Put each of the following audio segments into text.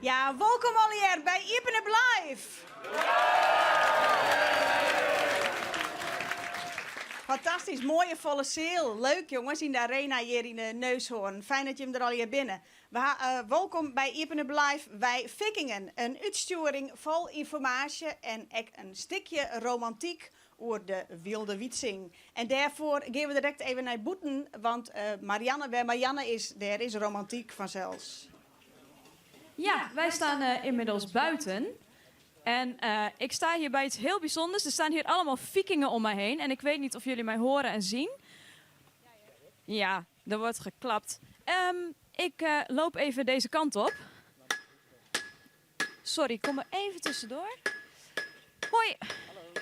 Ja, wolkom allegear by Iepen Up Live! Fantastysk, moaie folle seal. Leuk jonges yn de arena hjir yn de Neushoorn. Fijn dat jim der allegear binne. We ha, wolkom by Iepen Up Live Wy Fikingen, in útstjoering fol ynformaasje en ek in stikje romantyk oer de Wylde Wytsing. En dêrfoar gean we direkt even nei bûten, want Marianne, wêr Marianne is, dêr is romantyk fansels. Ja, wij staan inmiddels buiten. En ik sta hier bij iets heel bijzonders. Er staan hier allemaal vikingen om mij heen. En ik weet niet of jullie mij horen en zien. Ja, er wordt geklapt. Ik loop even deze kant op. Sorry, ik kom er even tussendoor. Hoi,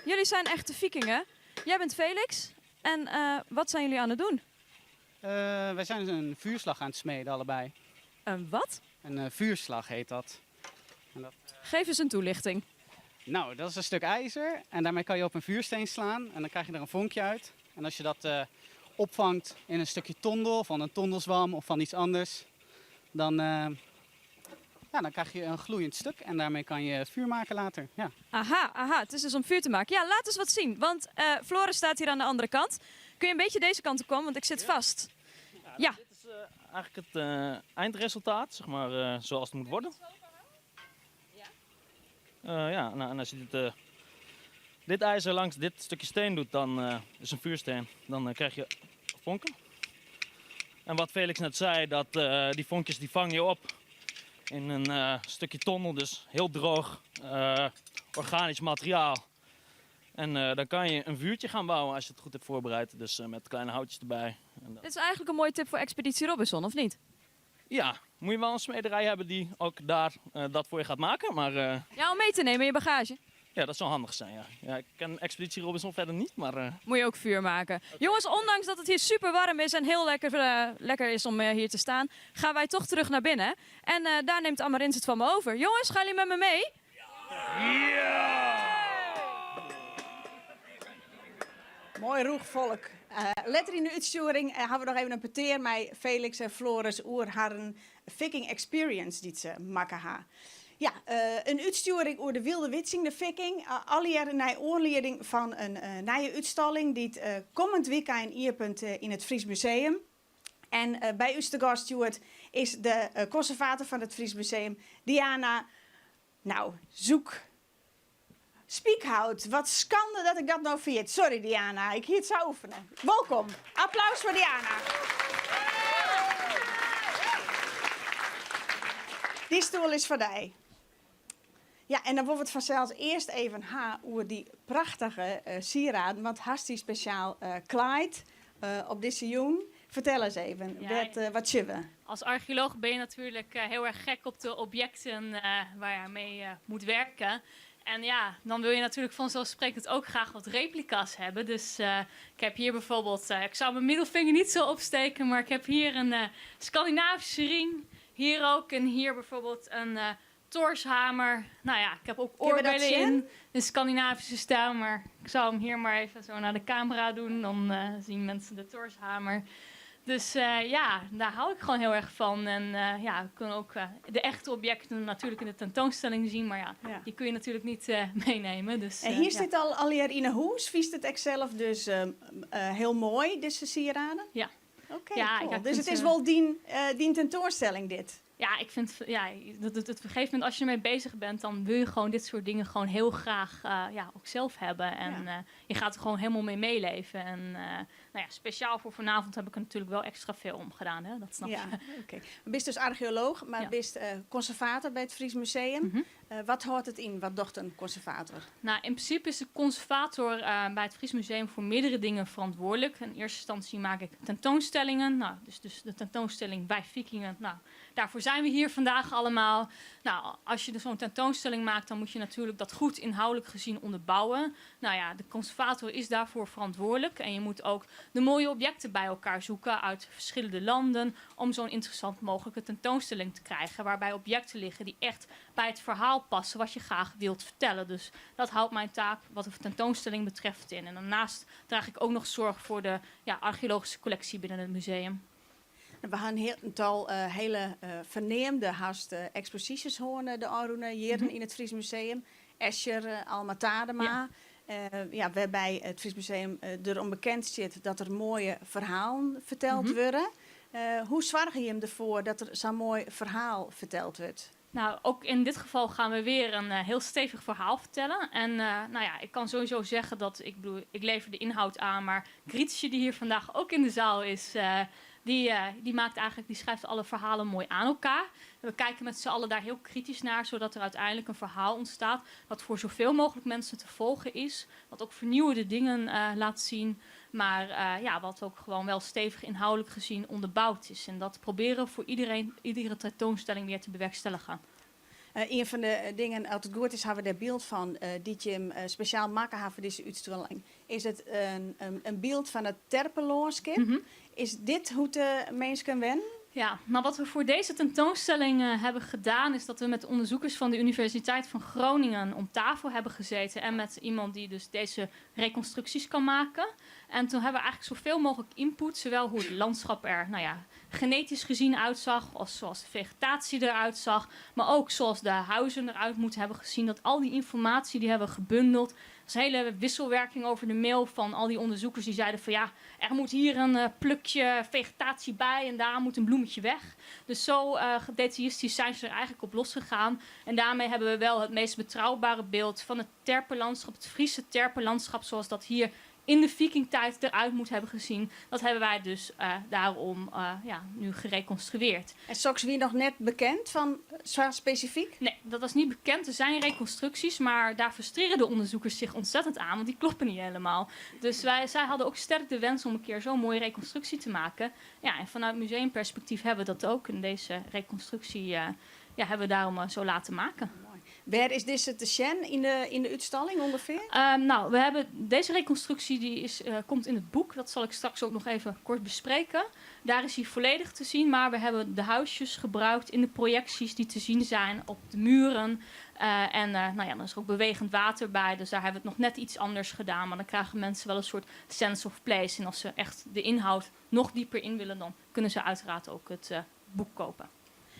jullie zijn echte vikingen. Jij bent Felix. En wat zijn jullie aan het doen? Wij zijn een vuurslag aan het smeden allebei. Een wat? Een vuurslag heet dat. En dat Geef eens een toelichting. Nou, dat is een stuk ijzer en daarmee kan je op een vuursteen slaan en dan krijg je er een vonkje uit. En als je dat opvangt in een stukje tondel, van een tondelzwam of van iets anders, dan, ja, dan krijg je een gloeiend stuk en daarmee kan je vuur maken later. Ja. Aha, aha, het is dus om vuur te maken. Ja, laat eens wat zien, want Floris staat hier aan de andere kant. Kun je een beetje deze kant op komen, want ik zit vast. Ja. Dit is eigenlijk het eindresultaat, zeg maar, zoals het moet worden. Ja, nou, en als je dit ijzer langs dit stukje steen doet, dan is een vuursteen, dan krijg je vonken. En wat Felix net zei, dat die vonkjes die vang je op in een stukje tondel, dus heel droog organisch materiaal. En dan kan je een vuurtje gaan bouwen als je het goed hebt voorbereid, dus met kleine houtjes erbij. En dat Dit is eigenlijk een mooie tip voor Expeditie Robinson, of niet? Ja, moet je wel een smederij hebben die ook daar dat voor je gaat maken, maar Ja, om mee te nemen in je bagage. Ja, dat zou handig zijn, ja. Ja, ik ken Expeditie Robinson verder niet, maar Moet je ook vuur maken. Jongens, ondanks dat het hier super warm is en heel lekker is om hier te staan, gaan wij toch terug naar binnen. En daar neemt Amarins het van me over. Jongens, gaan jullie met me mee? Ja! Mooi rûch folk. Letter yn de útstjoering hawwe we noch even in petear mei Felix en Floris oer harren Viking Experience dy't se makke ha. Ja, in útstjoering oer de Wylde Wytsing, de Viking. Allegearre nei oanlieding fan in nije útstalling dy't kommend wykein iepent yn it Fries Museum. En by ús te gast hjoed is de konservator fan it Fries Museum, Diana, nou, Zoek Spiekhout. Wat skande dat ik dat no ferjit. Sorry Diana, ik hie it sa oefene. Wolkom. Applaus foar Diana. Dy stoel is foar dy. Ja, en dan wolle we it fansels earst even ha oer dy prachtige sieraden, want hast dy spesjaal klaaid op dizze jûn. Fertel ris even, wat sjogge we? Als archeoloog ben je natuurlijk heel erg gek op de objecten waar je mee moet werken. En ja, dan wil je natuurlijk vanzelfsprekend ook graag wat replica's hebben. Dus ik heb hier bijvoorbeeld, ik zou mijn middelvinger niet zo opsteken, maar ik heb hier een Scandinavische ring. Hier ook en hier bijvoorbeeld een Thorshamer. Nou ja, ik heb ook Kunnen we dat oorbellen zien? in de Scandinavische stijl, maar ik zal hem hier maar even zo naar de camera doen. Dan zien mensen de Thorshamer. Dus ja, daar hou ik gewoon heel erg van. En ja, we kunnen ook de echte objecten natuurlijk in de tentoonstelling zien. Maar ja, die kun je natuurlijk niet meenemen. Dus, En hier ja. zit al in een hoes. Viest het ek zelf dus heel mooi, deze sieraden? Ja. Oké, Ja, cool. ik Dus vind het is ze wel dien tentoonstelling dit? Ja, ik vind, ja, dat, dat, dat op een gegeven moment als je ermee bezig bent, dan wil je gewoon dit soort dingen gewoon heel graag ja, ook zelf hebben. En je gaat er gewoon helemaal mee meeleven. En nou ja, speciaal voor vanavond heb ik er natuurlijk wel extra veel om gedaan, hè? Dat snap je. Je bent dus archeoloog, maar bist conservator bij het Fries Museum. Wat houdt het in? Wat docht een conservator? Nou, in principe is de conservator bij het Fries Museum voor meerdere dingen verantwoordelijk. In eerste instantie maak ik tentoonstellingen. Nou, dus de tentoonstelling Wij Vikingen. Nou, daarvoor zijn we hier vandaag allemaal. Nou, als je dus zo'n tentoonstelling maakt, dan moet je natuurlijk dat goed inhoudelijk gezien onderbouwen. Nou ja, de conservator is daarvoor verantwoordelijk. En je moet ook de mooie objecten bij elkaar zoeken uit verschillende landen om zo'n interessant mogelijke tentoonstelling te krijgen, waarbij objecten liggen die echt bij het verhaal passen wat je graag wilt vertellen. Dus dat houdt mijn taak wat de tentoonstelling betreft in. En daarnaast draag ik ook nog zorg voor de, ja, archeologische collectie binnen het museum. We ha in hiel tal hiele ferneamde hast eksposysjes hân de ôfrûne jierren yn it Fries Museum. Escher, Alma Tadema. Ja, wêrby it Fries Museum derom bekend stiet dat der moaie ferhalen ferteld wurde. Hoe soargje jim derfoar dat der sa'n moai ferhaal ferteld wurdt? Nou, ook in dit geval gaan we weer een heel stevig verhaal vertellen. En nou ja, ik kan sowieso zeggen dat, ik bedoel, ik lever de inhoud aan, maar Grietje die hier vandaag ook in de zaal is, die maakt eigenlijk, die schrijft alle verhalen mooi aan elkaar. En we kijken met z'n allen daar heel kritisch naar, zodat er uiteindelijk een verhaal ontstaat dat voor zoveel mogelijk mensen te volgen is. Wat ook vernieuwende dingen laat zien, maar ja, wat ook gewoon wel stevig inhoudelijk gezien onderbouwd is. En dat proberen we voor iedereen, iedere tentoonstelling weer te bewerkstelligen. Ien fan de dingen, as it goed is, ha we dêr byld fan dy't jim spesjaal makke ha foar dizze útstalling. Is it in byld fan it terpelânskip? Is dit hoe't de minsken wennen? Ja, nou wat we voor deze tentoonstelling hebben gedaan is dat we met onderzoekers van de Universiteit van Groningen om tafel hebben gezeten en met iemand die dus deze reconstructies kan maken. En toen hebben we eigenlijk zoveel mogelijk input, zowel hoe het landschap er, nou ja, genetisch gezien uitzag, als zoals de vegetatie eruit zag, maar ook zoals de huizen eruit moeten hebben gezien. Dat al die informatie die hebben we gebundeld. Dat is een hele wisselwerking over de mail van al die onderzoekers die zeiden van ja, er moet hier een plukje vegetatie bij en daar moet een bloemetje weg. Dus zo gedetailleerd zijn ze er eigenlijk op losgegaan. En daarmee hebben we wel het meest betrouwbare beeld van het terpenlandschap, het Friese terpenlandschap zoals dat hier in de vikingtijd eruit moet hebben gezien. Dat hebben wij dus daarom ja, nu gereconstrueerd. En soks wie noch net bekend fan sa spesifyk? Nee, dat was niet bekend. Er zijn reconstructies, maar daar frustreren de onderzoekers zich ontzettend aan, want die kloppen niet helemaal. Dus zij hadden ook sterk de wens om een keer zo'n mooie reconstructie te maken. Ja, en vanuit museumperspectief hebben we dat ook. En deze reconstructie ja, hebben we daarom zo laten maken. Wêr is dizze te sjen yn de útstalling ûngefear? Nou, we hebben deze reconstructie die komt in het boek. Dat zal ik straks ook nog even kort bespreken. Daar is hij volledig te zien, maar we hebben de huisjes gebruikt in de projecties die te zien zijn op de muren. En nou ja, dan is er ook bewegend water bij, dus daar hebben we het nog net iets anders gedaan. Maar dan krijgen mensen wel een soort sense of place. En als ze echt de inhoud nog dieper in willen, dan kunnen ze uiteraard ook het boek kopen.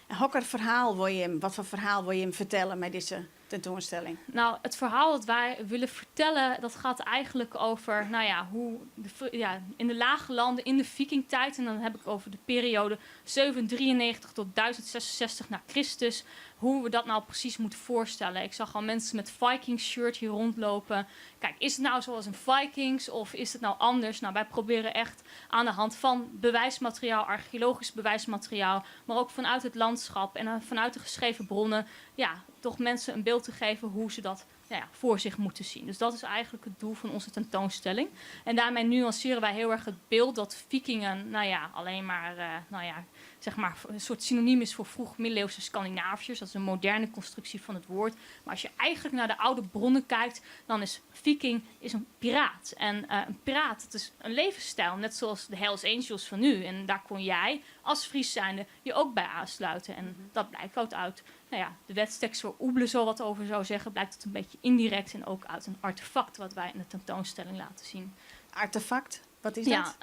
En hokker ferhaal wolle jim, watfoar ferhaal wolle jim fertelle mei dizze tentoanstelling? Nou, het verhaal dat wij willen vertellen, dat gaat eigenlijk over, nou ja, hoe de, ja, in de lage landen in de vikingtijd, en dan heb ik over de periode 793 tot 1066 na Christus, hoe we dat nou precies moeten voorstellen. Ik zag al mensen met Viking shirt hier rondlopen. Kijk, is het nou zoals een Vikings of is het nou anders? Nou, wij proberen echt aan de hand van bewijsmateriaal, archeologisch bewijsmateriaal, maar ook vanuit het landschap en vanuit de geschreven bronnen, ja, toch mensen een beeld te geven hoe ze dat, nou ja, voor zich moeten zien. Dus dat is eigenlijk het doel van onze tentoonstelling. En daarmee nuanceren wij heel erg het beeld dat vikingen, nou ja, alleen maar, nou ja, zeg maar, een soort synoniem is voor vroeg middeleeuwse Scandinaviërs. Dat is een moderne constructie van het woord. Maar als je eigenlijk naar de oude bronnen kijkt, dan is viking is een piraat. En een piraat, dat is een levensstijl, net zoals de Hells Angels van nu. En daar kon jij als Fries zijnde je ook bij aansluiten. En dat blijkt ook uit, nou ja, de wetstekst waar Oebele zo wat over zou zeggen, blijkt het een beetje indirect en ook uit een artefact wat wij in de tentoonstelling laten zien. Artefact? Wat is Ja, dat?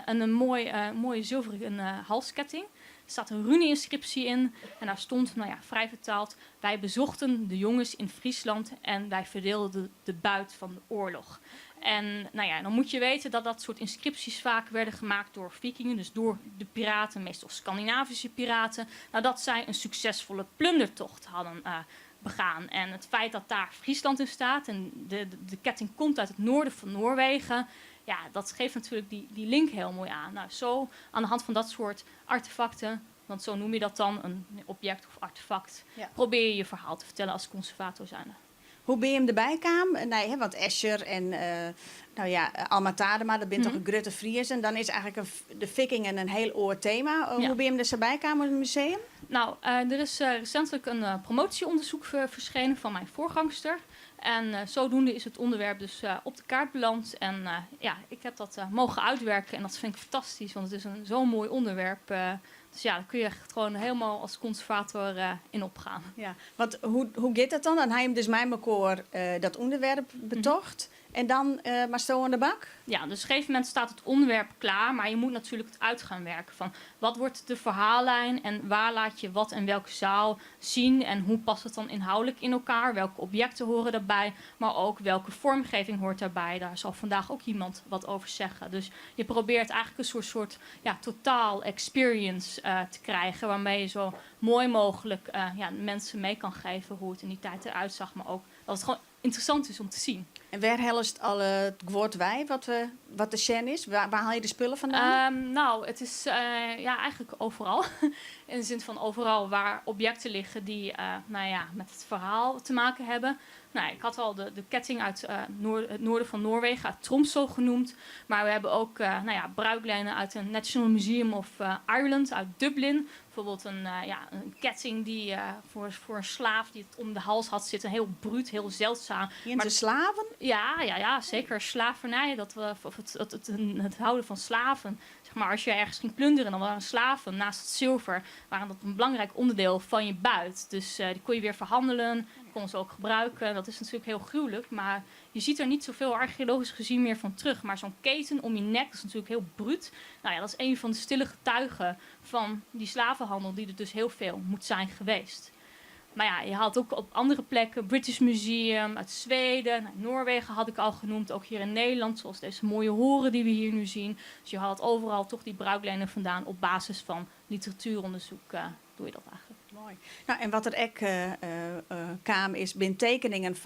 een mooie zilveren halsketting. Er staat een rune-inscriptie in en daar stond, nou ja, vrij vertaald: wij bezochten de jongens in Friesland en wij verdeelden de buit van de oorlog. En nou ja, dan moet je weten dat dat soort inscripties vaak werden gemaakt door vikingen, dus door de piraten, meestal Scandinavische piraten, nadat zij een succesvolle plundertocht hadden begaan. En het feit dat daar Friesland in staat en de ketting komt uit het noorden van Noorwegen, ja, dat geeft natuurlijk die link heel mooi aan. Nou, zo aan de hand van dat soort artefacten, want zo noem je dat dan, een object of artefact, probeer je je verhaal te vertellen als conservator zijnde. Hoe binne jim derby kaam? Nee, hè, want Escher en nou ja, Alma Tadema, dat binne toch grutte Friezen. Dan is eigenlijk de vikingen een hiel oar tema. Hoe binne jim der sa by kaam yn it museum? Nou, er is recentelijk een promotieonderzoek verschenen van mijn voorgangster. En zodoende is het onderwerp dus op de kaart beland. En ja, ik heb dat mogen uitwerken en dat vind ik fantastisch, want het is een zo'n mooi onderwerp. Dus ja, daar kun je echt gewoon helemaal als conservator in opgaan. Ja, want hoe giet dat dan? Dan ha jim dus mei mekoar dat ûnderwerp betocht. En dan moatsto oan de bak? Ja, dus op een gegeven moment staat het onderwerp klaar, maar je moet natuurlijk het uit gaan werken van wat wordt de verhaallijn en waar laat je wat en welke zaal zien en hoe past het dan inhoudelijk in elkaar, welke objecten horen daarbij, maar ook welke vormgeving hoort daarbij. Daar zal vandaag ook iemand wat over zeggen. Dus je probeert eigenlijk een soort ja, totaal experience te krijgen waarmee je zo mooi mogelijk ja, mensen mee kan geven hoe het in die tijd eruit zag, maar ook dat het gewoon interessant is om te zien. En wêr hellest al it guod wei wat te sjen is? Waar haal je de spullen vandaan? Nou, het is ja, eigenlijk overal. In de zin van overal waar objecten liggen die nou ja, met het verhaal te maken hebben. Nou, ik had al de ketting uit het noorden van Noorwegen, uit Tromsø genoemd. Maar we hebben ook nou ja, bruiklenen uit het National Museum of Ireland, uit Dublin. Bijvoorbeeld ja, een ketting die voor een slaaf die het om de hals had zitten. Heel bruut, heel zeldzaam. Hier de slaven? Ja, zeker. Slavernij, dat we, of het houden van slaven. Zeg maar, als je ergens ging plunderen, dan waren slaven naast het zilver waren dat een belangrijk onderdeel van je buit. Dus die kon je weer verhandelen, kon ze ook gebruiken. Dat is natuurlijk heel gruwelijk, maar je ziet er niet zoveel archeologisch gezien meer van terug. Maar zo'n keten om je nek, dat is natuurlijk heel bruut. Nou ja, dat is een van de stille getuigen van die slavenhandel, die er dus heel veel moet zijn geweest. Maar ja, je haalt ook op andere plekken, British Museum, uit Zweden, nou, Noorwegen had ik al genoemd, ook hier in Nederland, zoals deze mooie horen die we hier nu zien. Dus je haalt overal toch die bruiklijnen vandaan op basis van literatuuronderzoek, doe je dat eigenlijk. Mooi. Nou, en wat er ook kwam is bin tekeningen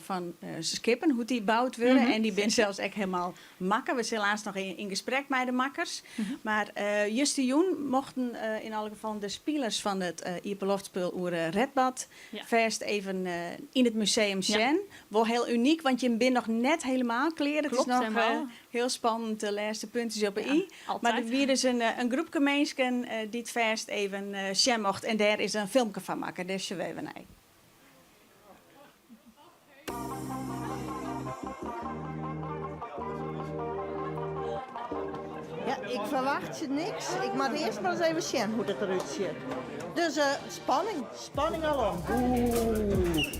van skippen, hoe die bouwd worden. En die bin zelfs ook helemaal makken. We zijn laatst nog in gesprek met de makkers. Maar juist jong mochten in alle gevallen de spelers van het Iepenloftspul oer Redbad vast even in het museum sjen. Wel heel uniek, want je bent nog net helemaal kleer. Het is nog, heel spannend, de laatste puntjes op de i. Altijd. Maar er wie dus een groepje mensen die het vast even sjen mocht. En daar is een filmpje van maken. Daar zien we even naar. Ja, ik verwacht je niks. Ik moet eerst maar eens even zien hoe dat eruit ziet. Dus spanning, spanning alom. Oeh.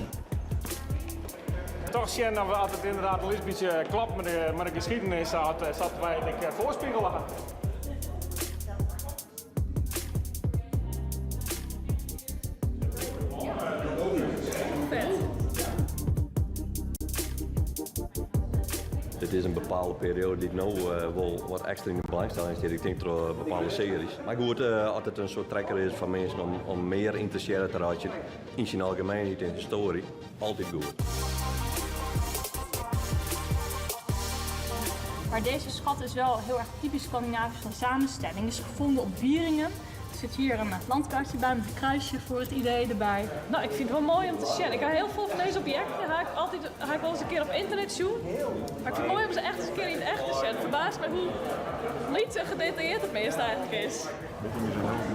Toch zien dat we altijd inderdaad wel eens een beetje klap met de geschiedenis zat wij ik voorspiegel aan. Het is een bepaalde periode die ik nu wel wat extra in de belangstelling zit. Ik denk door bepaalde series. Maar goed, als het een soort trekker is van mensen om meer interesseren te raken in zijn algemeenheid in de historie, altijd goed. Maar deze schat is wel heel erg typisch Scandinavisch van samenstelling. Is gevonden op Wieringen. Er zit hier een landkaartje bij met een kruisje voor het idee erbij. Nou, ik vind het wel mooi om te zien. Ik hou heel veel van deze objecten. Ga ik altijd, ga ik wel eens een keer op internet zoeken. Maar ik vind het mooi om ze echt eens een keer in het echt te zien. Het verbaast me hoe niet en gedetailleerd het meest eigenlijk is.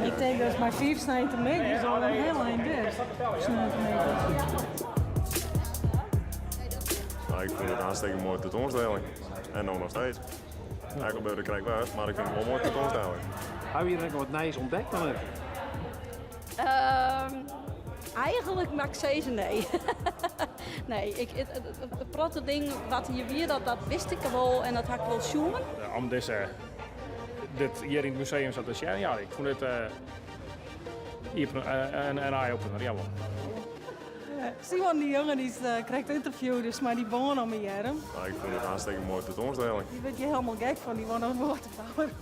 Ik denk dat het maar 4 centimeter is al een heel eind is. Nou, ik vind het hartstikke mooi tentoonstelling. En nou nog steeds. Eigenlijk bij de krijg was, maar ik vind het wel mooi tentoonstelling. Heb je er nog wat nieuws ontdekt dan even? Eigenlijk mag ik zeggen nee. Nee, het protte ding wat hier weer, dat wist ik wel en dat had ik wel zien. Ja, om dit hier in het museum zat te zien, ja, ik vond het hier een eye-opener, jawel. Simon, die jongen, die is krijgt interview, dus maar die woont om mijn arm. Nou, ik vind het hartstikke mooi tentoonstelling. Die werd je helemaal gek van, die woont op boord te bouwen.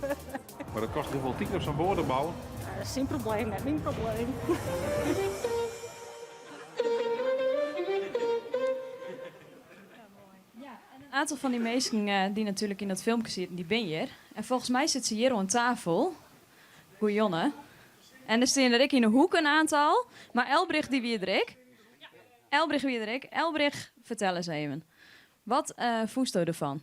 Maar dat kost hoeveel 10 op zo'n boord te bouwen? Ja, dat is zijn probleem, net mijn probleem. Ja, en een aantal van die mensen die natuurlijk in dat filmpje zitten, die ben je. En volgens mij zit ze hier aan tafel. Goeie. En er staan er ik in de hoek een aantal. Maar Elbrich die wie er ik. Elbrich wie er ik. Elbrich, vertel eens even. Wat voest u ervan?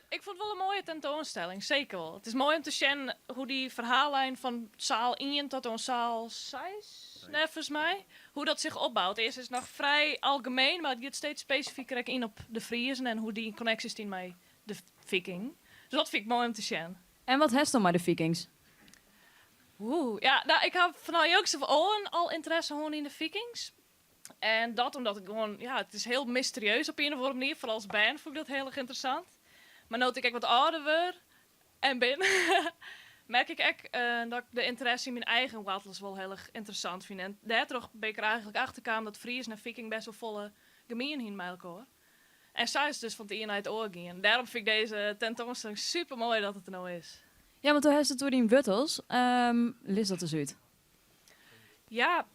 Ik vond het wel een mooie tentoonstelling, zeker wel. Het is mooi om te zien hoe die verhaallijn van zaal 1 tot aan zaal 6, volgens mij, hoe dat zich opbouwt. Eerst is het nog vrij algemeen, maar het gaat steeds specifieker in op de Friezen en hoe die in connectie staan met de Viking. Dus dat vind ik mooi om te zien. En wat heeft dan maar de Vikings? Oeh, ja, nou, ik heb vanuit jongs af aan al interesse gewoon in de Vikings. En dat omdat it gewoan, ja, it is hiel mysterieus op ien of oare manier. Foaral as bern fûn ik dat hiel erch ynteressant. Mar no't ik ek wat âlder wurd en bin, merk ik ek dat ik de ynteresse yn myn eigen woartels wol hiel erch ynteressant fyn. En dêrtroch bin ik der eigenlik achter kaam dat Friezen en Viking bêst wol folle gemien hiene mei elkoar. En sa is it dus fan it ien nei it oar gien. Dêrom fyn ik dizze tentoanstelling super moai dat it der no is. Ja, want do hast it oer dyn woartels. Lis dat ris út. Ja,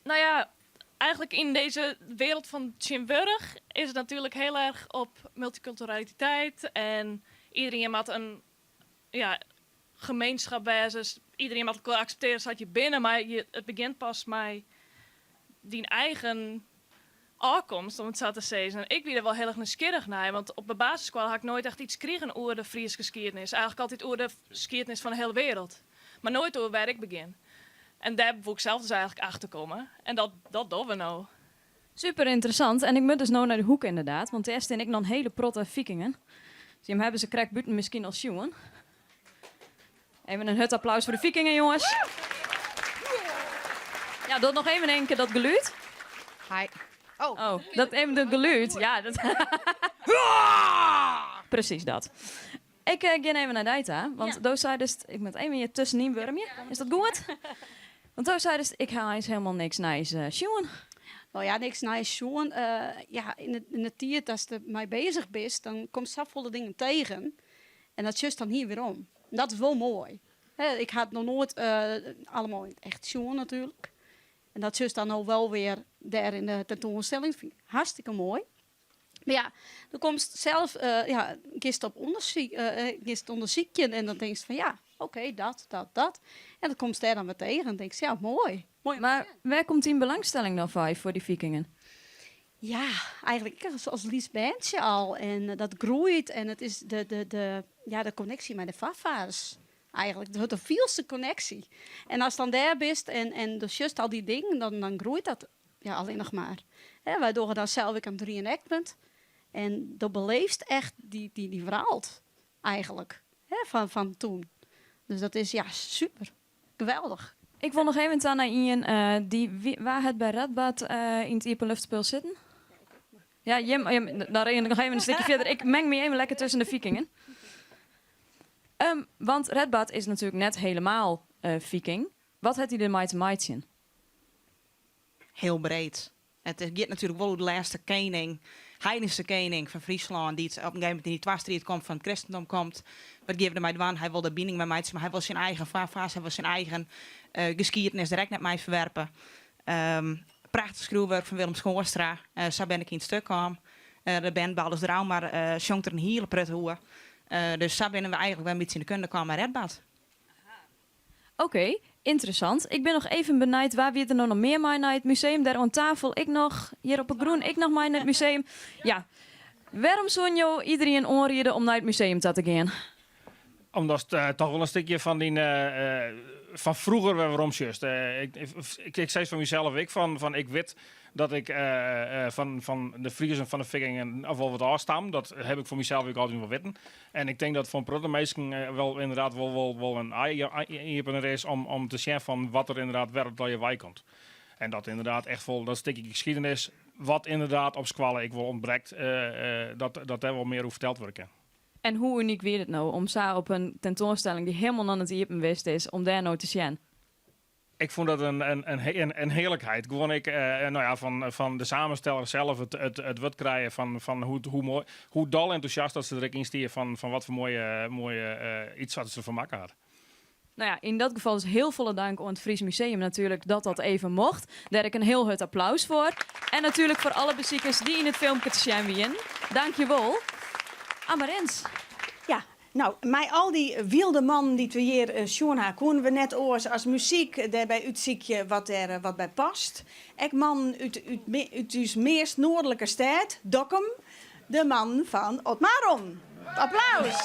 nou ja, eigenlijk in deze wereld van tsjintwurdich is it natuerlik hiel erch op multikulturaliteit en iederien moat in ja, gemeenschap wêze. Iederien moat elkoar akseptearje sa't je binne, mar je, it begjint pas mei dyn eigen ôfkomst, om it sa te sizzen. Ik wie der wol hiel erch nijsgjirrich nei, want op de basisskoalle ha ik noait echt iets krigen oer de Fryske skiednis. Eigenlik altyd oer de skiednis fan de hiele wereld, mar noait oer wêr ik begjin. En dêr woe ik sels dus eigenlik achter komme. En dat, dat dogge we no. Super ynteressant. En ik moat dus no nei de hoek ynderdaad, want dêr stean ek noch in hiele protte Vikingen. Dus jim hawwe se krekt bûten miskien al sjoen. Even in hurd applaus foar de Vikingen, jonges. Ja, doch noch even in kear dat gelûd. Hi. Oh. Oh, dat even dat gelûd. Ja, dat. Presys dat. Ik gean even nei dy ta, want do seidest, ik moat even hjir tuskenyn wurmje. Is dat goed? Want do seidest, ik ha eins hielendal niks nijs sjoen. No ja, niks nijs sjoen. Ja, yn de tiid datst der mei bezich bist, dan komst safolle dingen tegen. En dat sjochst dan hier werom. En dat is wol moai. Ik ha it noch noait allemoal yn it echt sjoen natuerlik. En dat sjochst dan no wol wer dêr yn de tentoanstelling. Dat fyn ik hartstikke moai. Mar ja, do komst sels, ja, giest op ûndersyk, giest ûndersykjen en dan tinkst fan ja, oké, dat, dat, dat. En dat komst dêr dan wer tegen en tinkst ja, moai. Moai. Mar wêr komt dyn belangstelling dan foar, foar dy Vikingen? Ja, eigenlik ek as lyts berntsje al. En dat groeit en it is de, de, de, ja, de konneksje mei de foarfaars eigenlik. De, de fielste konneksje. En ast dan dêr bist en, en do sjochst al dy dingen, dan, dan groeit dat ja, allinnich mar. Hè, wy dogge dan sels ek in reenactment. En do beleefst echt dy, dy, dy wrâld eigenlik, hè, fan, fan toen. Dus dat is ja, super. Geweldich. Ik wol noch even ta nei ien dy wa hat by Redbad yn it iepenluchtspul sitten? Ja, jim, jim, dan rin ik noch even in stikje fierder. Ik meng my even lekker tusken de Vikingen. Want Redbad is natuerlik net helemaal Viking. Wat hat hy der mei te meitsjen? Hiel breed. It giet natuerlik wol oer de lêste kening, heidenske kening fan Fryslân, dy't op in gegeven momint yn dy twastriid komt fan it kristendom komt. Wat gean we dermei dwaan? Hy wol der bining mei meitsje, mar hy wol syn eigen foarfaars, hy wol syn eigen geskiednis der ek net mei ferwerpe. Prachtich skriuwwurk fan Willem Schoorstra, sa bin ik yn it stuk kaam. De band Baldrs Draumar sjongt der in hiele protte oer. Dus sa binne we eigenlik wer in bytsje yn de kunde kaam mei Redbad. Oké, ynteressant. Ik bin noch even benijd, wa wie der no noch mear mei nei it museum? Dêr oan tafel ek noch, hjir op 'e grûn ek noch mei nei it museum. Ja, wêrom soenen jo iderien oanriede om nei it museum ta te gean? Omdatst toch wol in stikje fan dyn fan froeger wer werom sjochst. Ik sis fan mysels ek fan ik wit dat ik fan de Friezen fan de Vikingen of wol wat ôfstam. Dat heb ik foar mysels ek altyd wol witten. En ik tink dat foar in protte minsken wol ynderdaad wol in eye-opener is om te sjen fan wat der ynderdaad wêr it allegear wei komt. En dat ynderdaad echt wol dat stikje geschiedenis wat ynderdaad op skoalle ek wol ûntbrekt, dat dêr wol mear oer ferteld wurde kin. En hoe unyk wie dit no om sa op in tentoanstelling dy't hielendal noch net iepen west is, om dêr no te sjen? Ik fûn dat in hearlikheid. Gewoan ek no ja, fan de samensteller sels it wurd krije fan hoe dol entûsjast dat se der ek yn stie fan wat foar moaie iets wat se derfan makke hat. No ja, yn dat gefal dus hiel folle dank oan it Fries Museum natuerlik dat dat even mocht. Dêr ek in hiel hurd applaus foar. En natuerlik foar alle besikers dy't yn it filmke te sjen wienen. Dankjewol. Amarins. Ja, No, mei al dy wylde mannen dy't we hjir sjoen ha, koene we net oars as muzyk dêrby útsykje wat dêr wat by past. Ek mannen út út ús meast noardlike stêd, Dokkum, de mannen fan Otmaron. Applaus!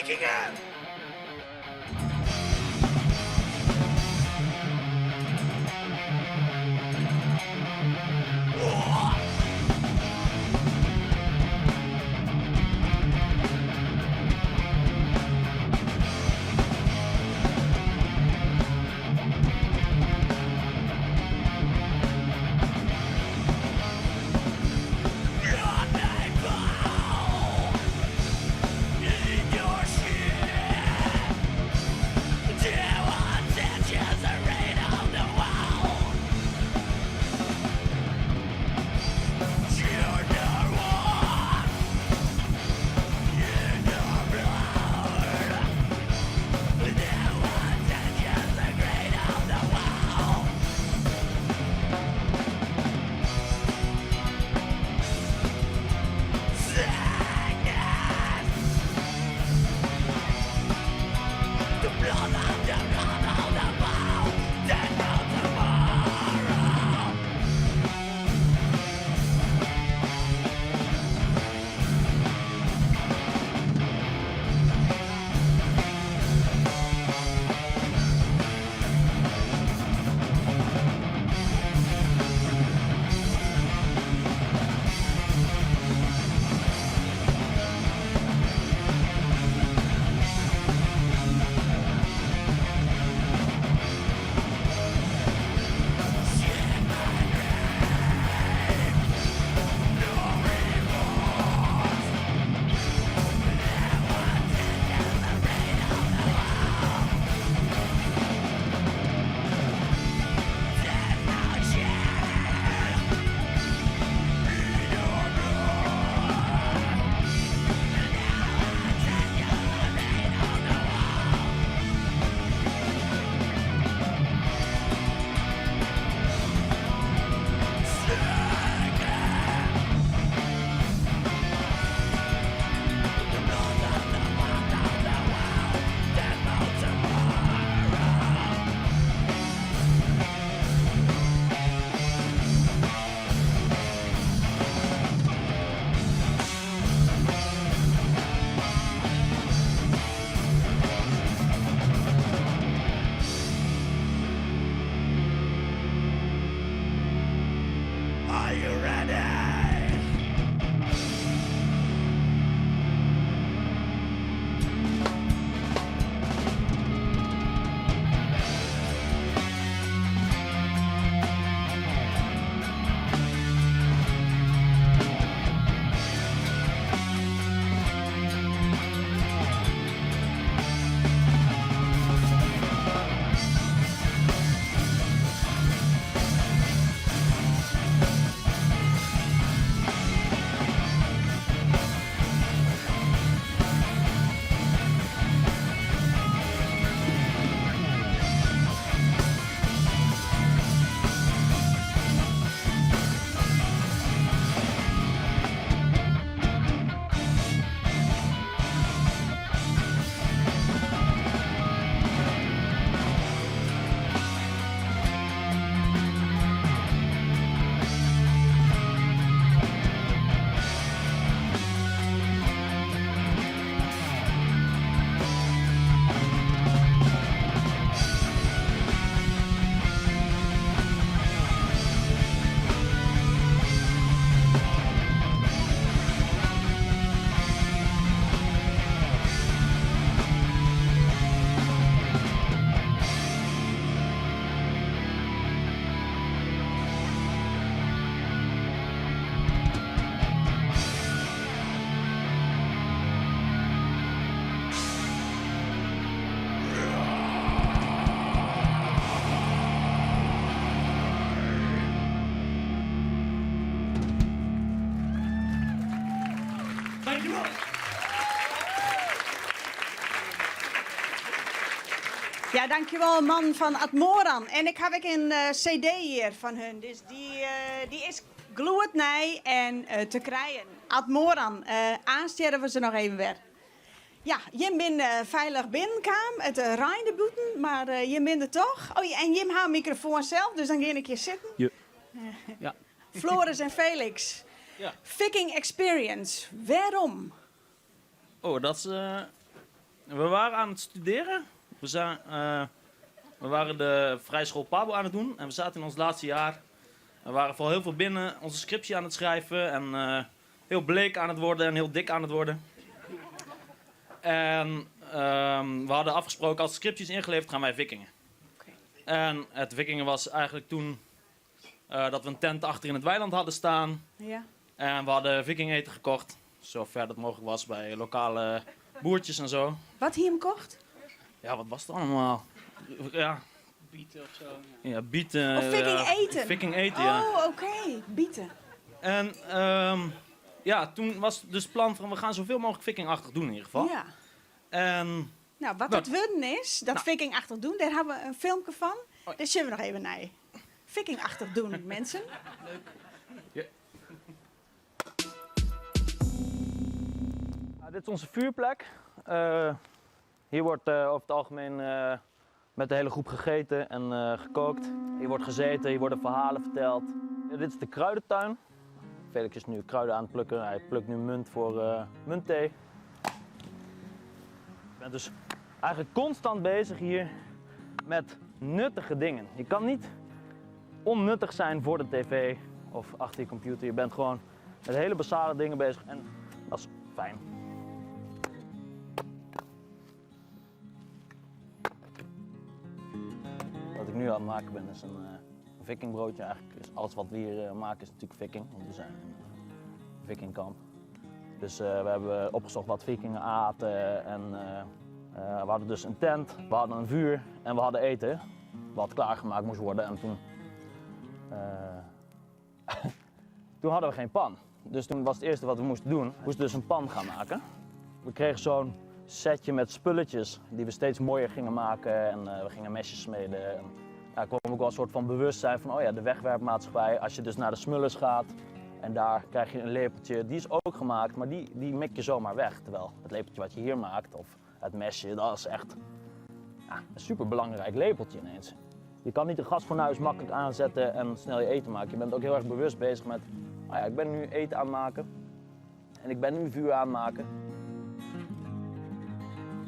Vikingen! Are you ready? Dankjewol! Ja, dankjewol mannen fan Atmoran. En ik haw ek in CD hjir fan hun, dus dy, dy is gloednij en te krijen. Atmoran, aanst hearre we se noch even wer. Ja, jim binne feilich binnenkaam. It reinde bûten, mar jim binne der toch. Oh, en jim ha in mikrofoan sels, dus dan gean ik hjir sitten. Ja. Floris en Felix, Ja. Viking Experience, wêrom? Oh, dat is. We waren aan het studeren. We, zijn, eh, we waren de Vrije School Pabo aan het doen en we zaten in ons laatste jaar. We waren vooral heel veel binnen onze scriptie aan het schrijven en eh, heel bleek aan het worden en heel dik aan het worden. En ehm, we hadden afgesproken, als de scriptie is ingeleverd, gaan wij vikingen. En het vikingen was eigenlijk toen eh, dat we een tent achter in het weiland hadden staan. Ja. En we hadden vikingeten gekocht, zover dat mogelijk was bij lokale boertjes en zo. Wat hier hem kocht? Ja, wat was het allemaal? Ja, Bieten of zo. ja bieten. Of viking ja, eten? Viking eten, ja. Oh, oké. Bieten. En ehm, ja, toen was dus het plan van we gaan zoveel mogelijk vikingachtig doen in ieder geval. Ja. En Nou, wat Nou. het wurden is, dat vikingachtig doen, daar hebben we een filmpje van. Daar zullen we nog even naar. Vikingachtig doen, mensen. Nou, dit is onze vuurplek. Eh, hier wordt over het algemeen met de hele groep gegeten en gekookt. Hier wordt gezeten, hier worden verhalen verteld. Ja, dit is de kruidentuin. Felix is nu kruiden aan het plukken. Hij plukt nu munt voor muntthee. Je bent dus eigenlijk constant bezig hier met nuttige dingen. Je kan niet onnuttig zijn voor de tv of achter je computer. Je bent gewoon met hele basale dingen bezig en dat is fijn. Wat ik nu aan het maken ben is een vikingbroodje. Eigenlijk is alles wat we hier maken is natuurlijk viking, want we zijn in een vikingkamp. Dus we hebben opgezocht wat vikingen aten en we hadden dus een tent, we hadden een vuur en we hadden eten wat klaargemaakt moest worden. En toen hadden we geen pan. Dus toen was het eerste wat we moesten doen, we moesten dus een pan gaan maken. We kregen zo'n setje met spulletjes die we steeds mooier gingen maken en we gingen mesjes smeden. En, ja, er kwam ook wel een soort van bewustzijn van, oh ja, de wegwerpmaatschappij. Als je dus naar de Smullers gaat en daar krijg je een lepeltje, die is ook gemaakt, maar die mik je zomaar weg. Terwijl het lepeltje wat je hier maakt, of het mesje, dat is echt, ja, een superbelangrijk lepeltje ineens. Je kan niet een gasfornuis makkelijk aanzetten en snel je eten maken. Je bent ook heel erg bewust bezig met, oh ja, ik ben nu eten aan het maken en ik ben nu vuur aan het maken.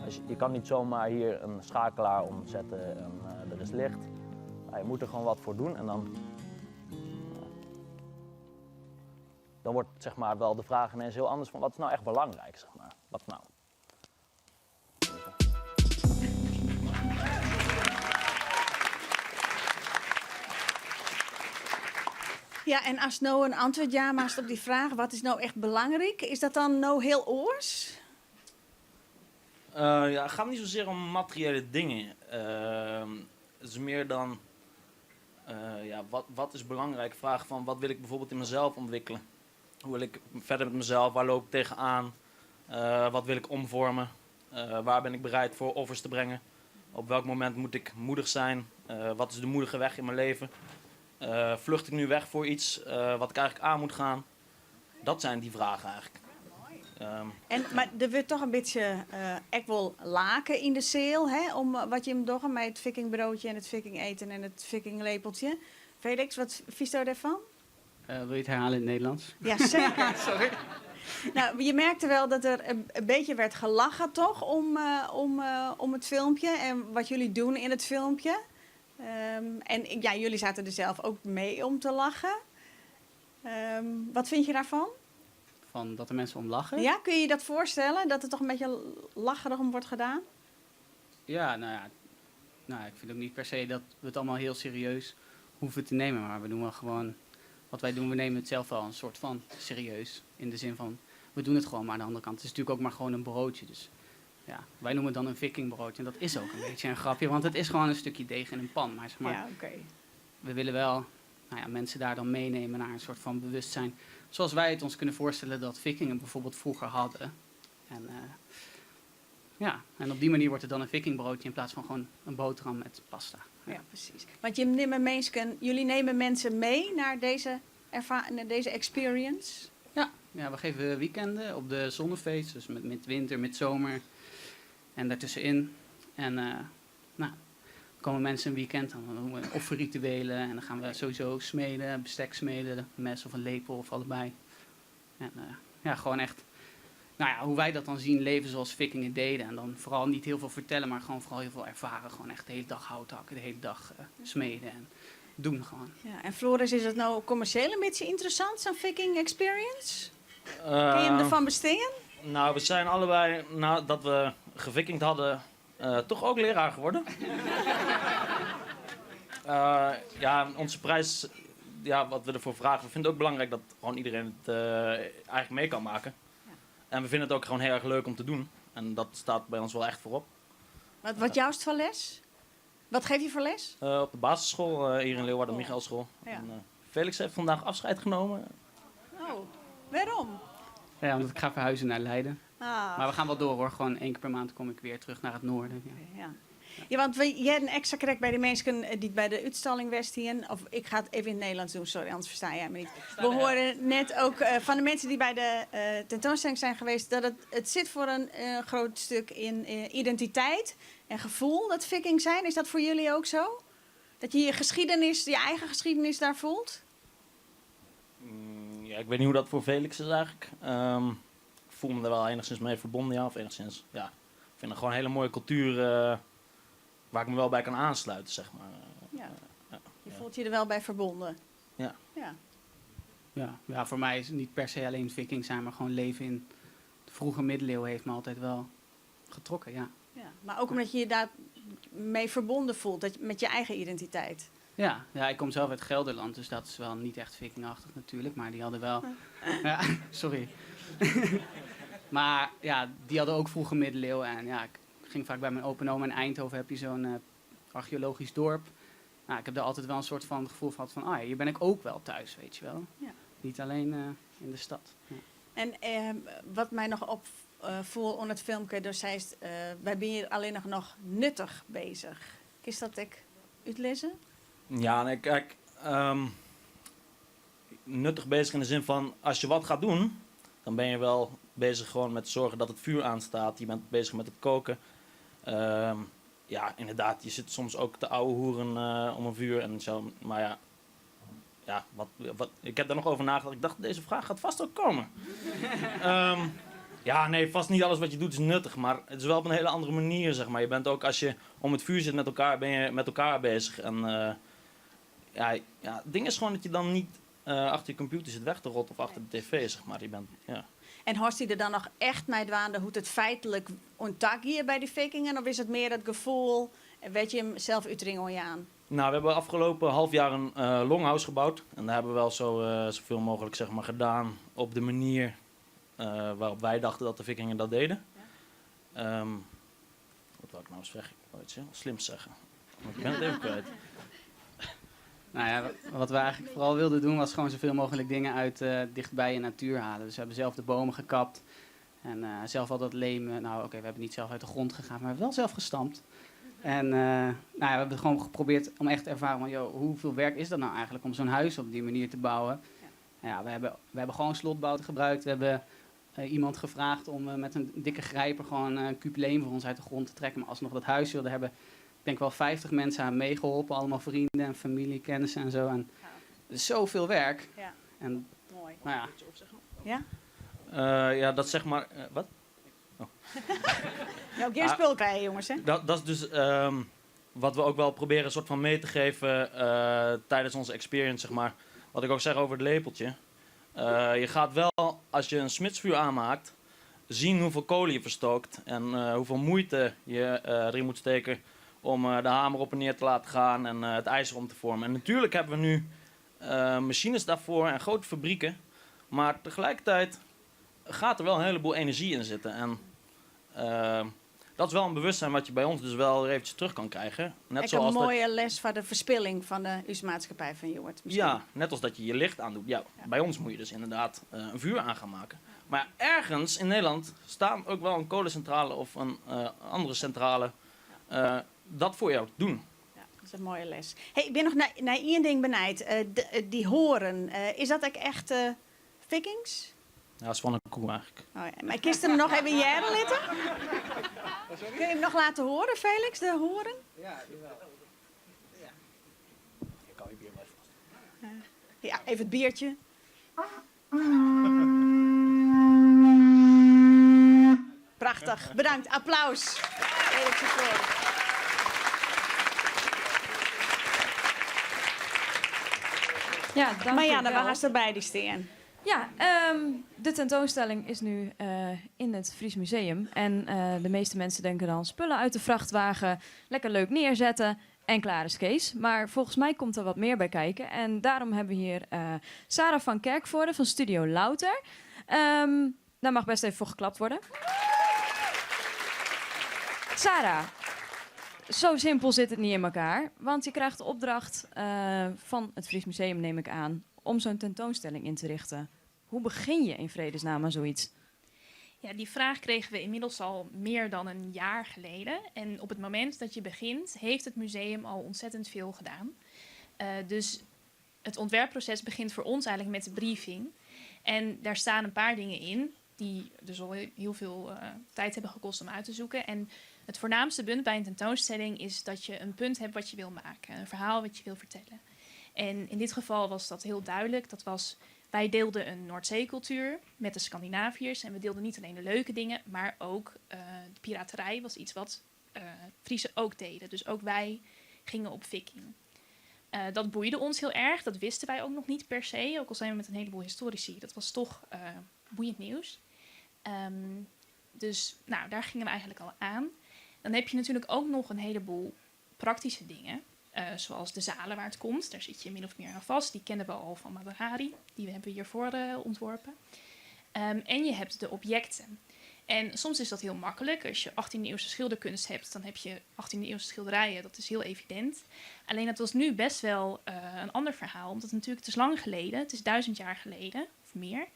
Dus je kan niet zomaar hier een schakelaar omzetten en er is licht. Maar je moet er gewoon wat voor doen en dan wordt wel de vraag ineens heel anders van wat is nou echt belangrijk. Wat nou? Ja, en als nou een antwoord ja maakt op die vraag, wat is nou echt belangrijk? Is dat dan nou heel oors? Ja, het gaat niet zozeer om materiële dingen. Het is meer dan, ja, wat is belangrijk? Vraag van wat wil ik bijvoorbeeld in mezelf ontwikkelen? Hoe wil ik verder met mezelf? Waar loop ik tegenaan? Wat wil ik omvormen? Waar ben ik bereid voor offers te brengen? Op welk moment moet ik moedig zijn? Wat is de moedige weg in mijn leven? Vlucht ik nu weg voor iets wat ik eigenlijk aan moet gaan? Dat zijn die vragen eigenlijk. Maar er wordt toch een beetje echt wel laken in de zeel, hè? Om wat je hem doet met het vikingbroodje en het vikingeten en het vikinglepeltje. Felix, wat vies je daarvan? Wil je het herhalen in het Nederlands? Ja, zeker. Sorry. Je merkte wel dat er een beetje werd gelachen, toch, om het filmpje en wat jullie doen in het filmpje. En jullie zaten er zelf ook mee om te lachen. Wat vind je daarvan? Van dat de mensen om lachen? Ja, kun je je dat voorstellen? Dat er toch een beetje lacherig om wordt gedaan? Ja, ik vind ook niet per se dat we het allemaal heel serieus hoeven te nemen. Maar we doen wel gewoon wat wij doen, we nemen het zelf wel een soort van serieus. In de zin van, we doen het gewoon, maar aan de andere kant, het is natuurlijk ook maar gewoon een broodje. Dus wij noemen het dan een vikingbroodje. En dat is ook een beetje een grapje, want het is gewoon een stukje deeg in een pan. Maar we willen wel, mensen daar dan meenemen naar een soort van bewustzijn. Zoals wij het ons kunnen voorstellen dat vikingen bijvoorbeeld vroeger hadden. En op die manier wordt het dan een vikingbroodje in plaats van gewoon een boterham met pasta. Ja, precies. Want je neemt mensen, jullie nemen mensen mee naar deze experience? Ja, we geven weekenden op de zonnefeest, dus met winter, met zomer en daartussenin. En komen mensen een weekend, dan doen we offerrituelen en dan gaan we sowieso smeden, bestek smeden, een mes of een lepel of allebei. En gewoon echt Nou ja, hoe wij dat dan zien, leven zoals vikingen deden. En dan vooral niet heel veel vertellen, maar gewoon vooral heel veel ervaren. Gewoon echt de hele dag hout hakken, de hele dag smeden en doen gewoon. Ja, en Floris, is het nou commercieel een beetje interessant, zo'n Viking Experience? Kun je hem ervan besteden? Nou, we zijn allebei, nadat we gevikingd hadden, toch ook leraar geworden. Ja, onze prijs, ja, wat we ervoor vragen, we vinden het ook belangrijk dat gewoon iedereen het eigenlijk mee kan maken. En we vinden het ook gewoon heel erg leuk om te doen. En dat staat bij ons wel echt voorop. Wat juist voor les? Wat geef je voor les? Op de basisschool hier in Leeuwarden, Michaëlschool. Ja. En, Felix heeft vandaag afscheid genomen. Oh, waarom? Ja, omdat ik ga verhuizen naar Leiden. Ah. Maar we gaan wel door hoor. Gewoon 1 keer per maand kom ik weer terug naar het noorden. Ja. Ja. Ja, want jij hebt een extra krek bij de mensen die bij de uitstalling West hier. Of ik ga het even in het Nederlands doen, sorry, anders versta jij me niet. We horen net ook van de mensen die bij de tentoonstelling zijn geweest dat het zit voor een groot stuk in identiteit en gevoel dat viking zijn. Is dat voor jullie ook zo? Dat je je geschiedenis, je eigen geschiedenis daar voelt? Ja, ik weet niet hoe dat voor Felix is eigenlijk. Ik voel me er wel enigszins mee verbonden, ja. Of enigszins, ja. Ik vind het gewoon een hele mooie cultuur waar ik me wel bij kan aansluiten. Ja. Je voelt je er wel bij verbonden. Ja. Ja. Ja, ja, voor mij is het niet per se alleen viking zijn, maar gewoon leven in de vroege middeleeuwen heeft me altijd wel getrokken, ja. Ja, maar ook omdat je je daarmee verbonden voelt, dat je, met je eigen identiteit. Ja, ja, ik kom zelf uit Gelderland, dus dat is wel niet echt vikingachtig natuurlijk, maar die hadden wel... Ja, sorry. Maar ja, die hadden ook vroege middeleeuwen en ja, ik ging vaak bij mijn opa en oma in Eindhoven, heb je zo'n archeologisch dorp. Nou, ik heb daar altijd wel een soort van gevoel gehad van, ah, ja, hier ben ik ook wel thuis, weet je wel. Niet alleen in de stad. Ja. En wat mij nog opviel onder het filmpje, dus zei het, wij zijn hier alleen nog nuttig bezig. Is dat ik uitlezen? Ja, nee, kijk, nuttig bezig in de zin van, als je wat gaat doen, dan ben je wel bezig gewoon met zorgen dat het vuur aanstaat. Je bent bezig met het koken. Ja, inderdaad, je zit soms ook te ouwe hoeren om een vuur en zo. Maar ja, ja, wat, wat, ik heb daar nog over nagedacht. Ik dacht, deze vraag gaat vast ook komen. Ja, nee, vast niet alles wat je doet is nuttig, maar het is wel op een hele andere manier. Je bent ook, als je om het vuur zit met elkaar, ben je met elkaar bezig. En ja, ja, het ding is gewoon dat je dan niet achter je computer zit weg te rotten of achter de tv. Je bent, ja. En hoort hij er dan nog echt mee dwaande hoe het feitelijk onttak hier bij die vikingen? Of is het meer het gevoel, weet je hem zelf uitringen aan? We hebben afgelopen half jaar een longhouse gebouwd. En daar hebben we wel zoveel mogelijk gedaan op de manier waarop wij dachten dat de vikingen dat deden. Wat wou ik nou eens zeggen? Ik wou iets heel slims zeggen. Want ik ben het even kwijt. Wat we eigenlijk vooral wilden doen was gewoon zoveel mogelijk dingen uit dichtbij de natuur halen. Dus we hebben zelf de bomen gekapt en zelf al dat leem. We hebben niet zelf uit de grond gegaan, maar we hebben wel zelf gestampt. En we hebben gewoon geprobeerd om echt te ervaren van, joh, hoeveel werk is dat nou eigenlijk om zo'n huis op die manier te bouwen. We hebben gewoon slotbouten gebruikt. We hebben iemand gevraagd om met een dikke grijper gewoon een kuub leem voor ons uit de grond te trekken. Maar alsnog dat huis wilden hebben, ik denk wel 50 mensen aan meegeholpen. Allemaal vrienden en familie, kennissen en zo. En het is zoveel werk. Mooi. Ja? Ja, dat zeg maar... wat? Oh. Ja, ook geen spul krijgen, jongens, hè? Dat is dus wat we ook wel proberen een soort van mee te geven tijdens onze experience. Wat ik ook zeg over het lepeltje. Je gaat wel, als je een smidsvuur aanmaakt, zien hoeveel kolen je verstookt en hoeveel moeite je erin moet steken om de hamer op en neer te laten gaan en het ijzer om te vormen. En natuurlijk hebben we nu machines daarvoor en grote fabrieken, maar tegelijkertijd gaat er wel een heleboel energie in zitten. En dat is wel een bewustzijn wat je bij ons dus wel eventjes terug kan krijgen. Net Echt zoals een dat mooie les van de verspilling van de maatschappij van Joert. Misschien. Ja, net als dat je je licht aandoet. Ja, bij ons moet je dus inderdaad een vuur aan gaan maken. Maar ergens in Nederland staan ook wel een kolencentrale of een andere centrale dat voor jou te doen. Ja, dat is een mooie les. Hey, ik ben nog naar één ding benijd. Die horen, is dat ook echt vikings? Ja, dat is van een koe eigenlijk. Oh ja. Maar kun je hem nog even in jaren litten? Kun je hem nog laten horen, Felix, de horen? Ja, jawel. Ja. Ik hou je bier maar even vast. Ja, even het biertje. Prachtich. Bedankt. Applaus. Felix en Floris. Ja, dank Marianne, u wel. wa hast der by dy stean? Ja, de tentoonstelling is nu in het Fries Museum. En de meeste mensen denken dan spullen uit de vrachtwagen, lekker leuk neerzetten en klaar is Kees. Maar volgens mij komt er wat meer bij kijken. En daarom hebben we hier Sarah van Kerkvoorde van Studio Louter. Daar mag best even voor geklapt worden. Sarah, zo simpel zit het niet in elkaar. Want je krijgt de opdracht van het Fries Museum, neem ik aan, om zo'n tentoonstelling in te richten. Hoe begin je in vredesnaam aan zoiets? Ja, die vraag kregen we inmiddels al meer dan een jaar geleden. En op het moment dat je begint, heeft het museum al ontzettend veel gedaan. Dus het ontwerpproces begint voor ons eigenlijk met de briefing. En daar staan een paar dingen in die dus al heel veel tijd hebben gekost om uit te zoeken. En het voornaamste punt bij een tentoonstelling is dat je een punt hebt wat je wil maken. Een verhaal wat je wil vertellen. En in dit geval was dat heel duidelijk. Dat was, wij deelden een Noordzeecultuur met de Scandinaviërs. En we deelden niet alleen de leuke dingen, maar ook de piraterij was iets wat Friezen ook deden. Dus ook wij gingen op viking. Dat boeide ons heel erg. Dat wisten wij ook nog niet per se. Ook al zijn we met een heleboel historici. Dat was toch boeiend nieuws. Dus daar gingen we eigenlijk al aan. Dan heb je natuurlijk ook nog een heleboel praktische dingen. Zoals de zalen waar het komt. Daar zit je min of meer aan vast. Die kennen we al van Madahari. Die hebben we hiervoor ontworpen. En je hebt de objecten. En soms is dat heel makkelijk. Als je 18e eeuwse schilderkunst hebt, dan heb je 18e eeuwse schilderijen. Dat is heel evident. Alleen dat was nu best wel een ander verhaal. Omdat het natuurlijk, het is lang geleden. Het is 1000 jaar geleden of meer.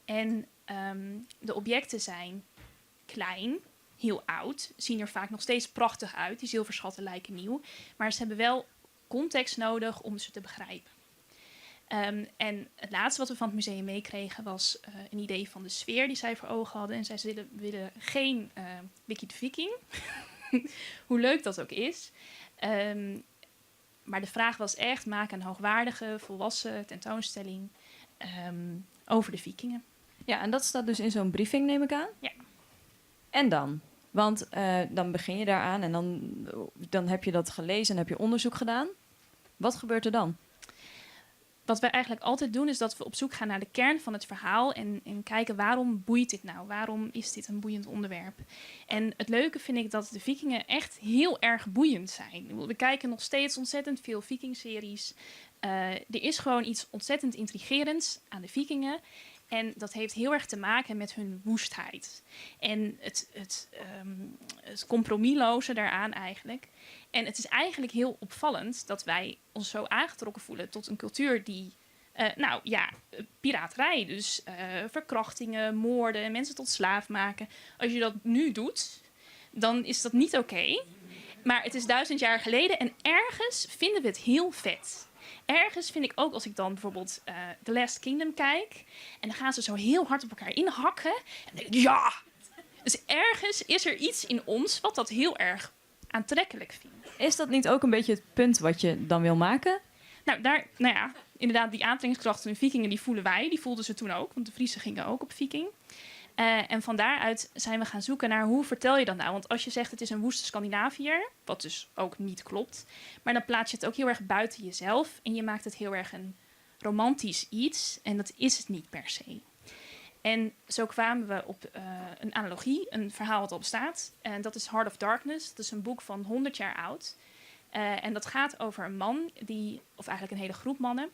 En de objecten zijn klein, heel oud, zien er vaak nog steeds prachtig uit. Die zilverschatten lijken nieuw. Maar ze hebben wel context nodig om ze te begrijpen. En het laatste wat we van het museum meekregen was een idee van de sfeer die zij voor ogen hadden. En zij willen geen Wiki de Viking. Hoe leuk dat ook is. Maar de vraag was echt, maak een hoogwaardige, volwassen tentoonstelling over de vikingen. Ja, en dat staat dus in zo'n briefing, neem ik aan? Ja. En dan? Want dan begin je daaraan en dan heb je dat gelezen en heb je onderzoek gedaan. Wat gebeurt er dan? Wat wij eigenlijk altijd doen is dat we op zoek gaan naar de kern van het verhaal en kijken waarom boeit dit nou? Waarom is dit een boeiend onderwerp? En het leuke vind ik dat de vikingen echt heel erg boeiend zijn. We kijken nog steeds ontzettend veel vikingseries. Er is gewoon iets ontzettend intrigerends aan de vikingen. En dat heeft heel erg te maken met hun woestheid. En het compromisloze daaraan eigenlijk. En het is eigenlijk heel opvallend dat wij ons zo aangetrokken voelen tot een cultuur die piraterij. Dus verkrachtingen, moorden, mensen tot slaaf maken. Als je dat nu doet, dan is dat niet oké. Maar het is 1000 jaar geleden en ergens vinden we het heel vet. Ergens vind ik ook, als ik dan bijvoorbeeld The Last Kingdom kijk... en dan gaan ze zo heel hard op elkaar inhakken. En dan denk ik, ja! Dus ergens is er iets in ons wat dat heel erg aantrekkelijk vindt. Is dat niet ook een beetje het punt wat je dan wil maken? Inderdaad, die aantrekkingskracht van de vikingen, die voelen wij. Die voelden ze toen ook, want de Friezen gingen ook op viking. En van daaruit zijn we gaan zoeken naar hoe vertel je dat nou? Want als je zegt het is een woeste Scandinaviër, wat dus ook niet klopt, maar dan plaats je het ook heel erg buiten jezelf en je maakt het heel erg een romantisch iets en dat is het niet per se. En zo kwamen we op een analogie, een verhaal wat al bestaat. En dat is Heart of Darkness. Dat is een boek van 100 jaar oud. En dat gaat over een man, die, of eigenlijk een hele groep mannen,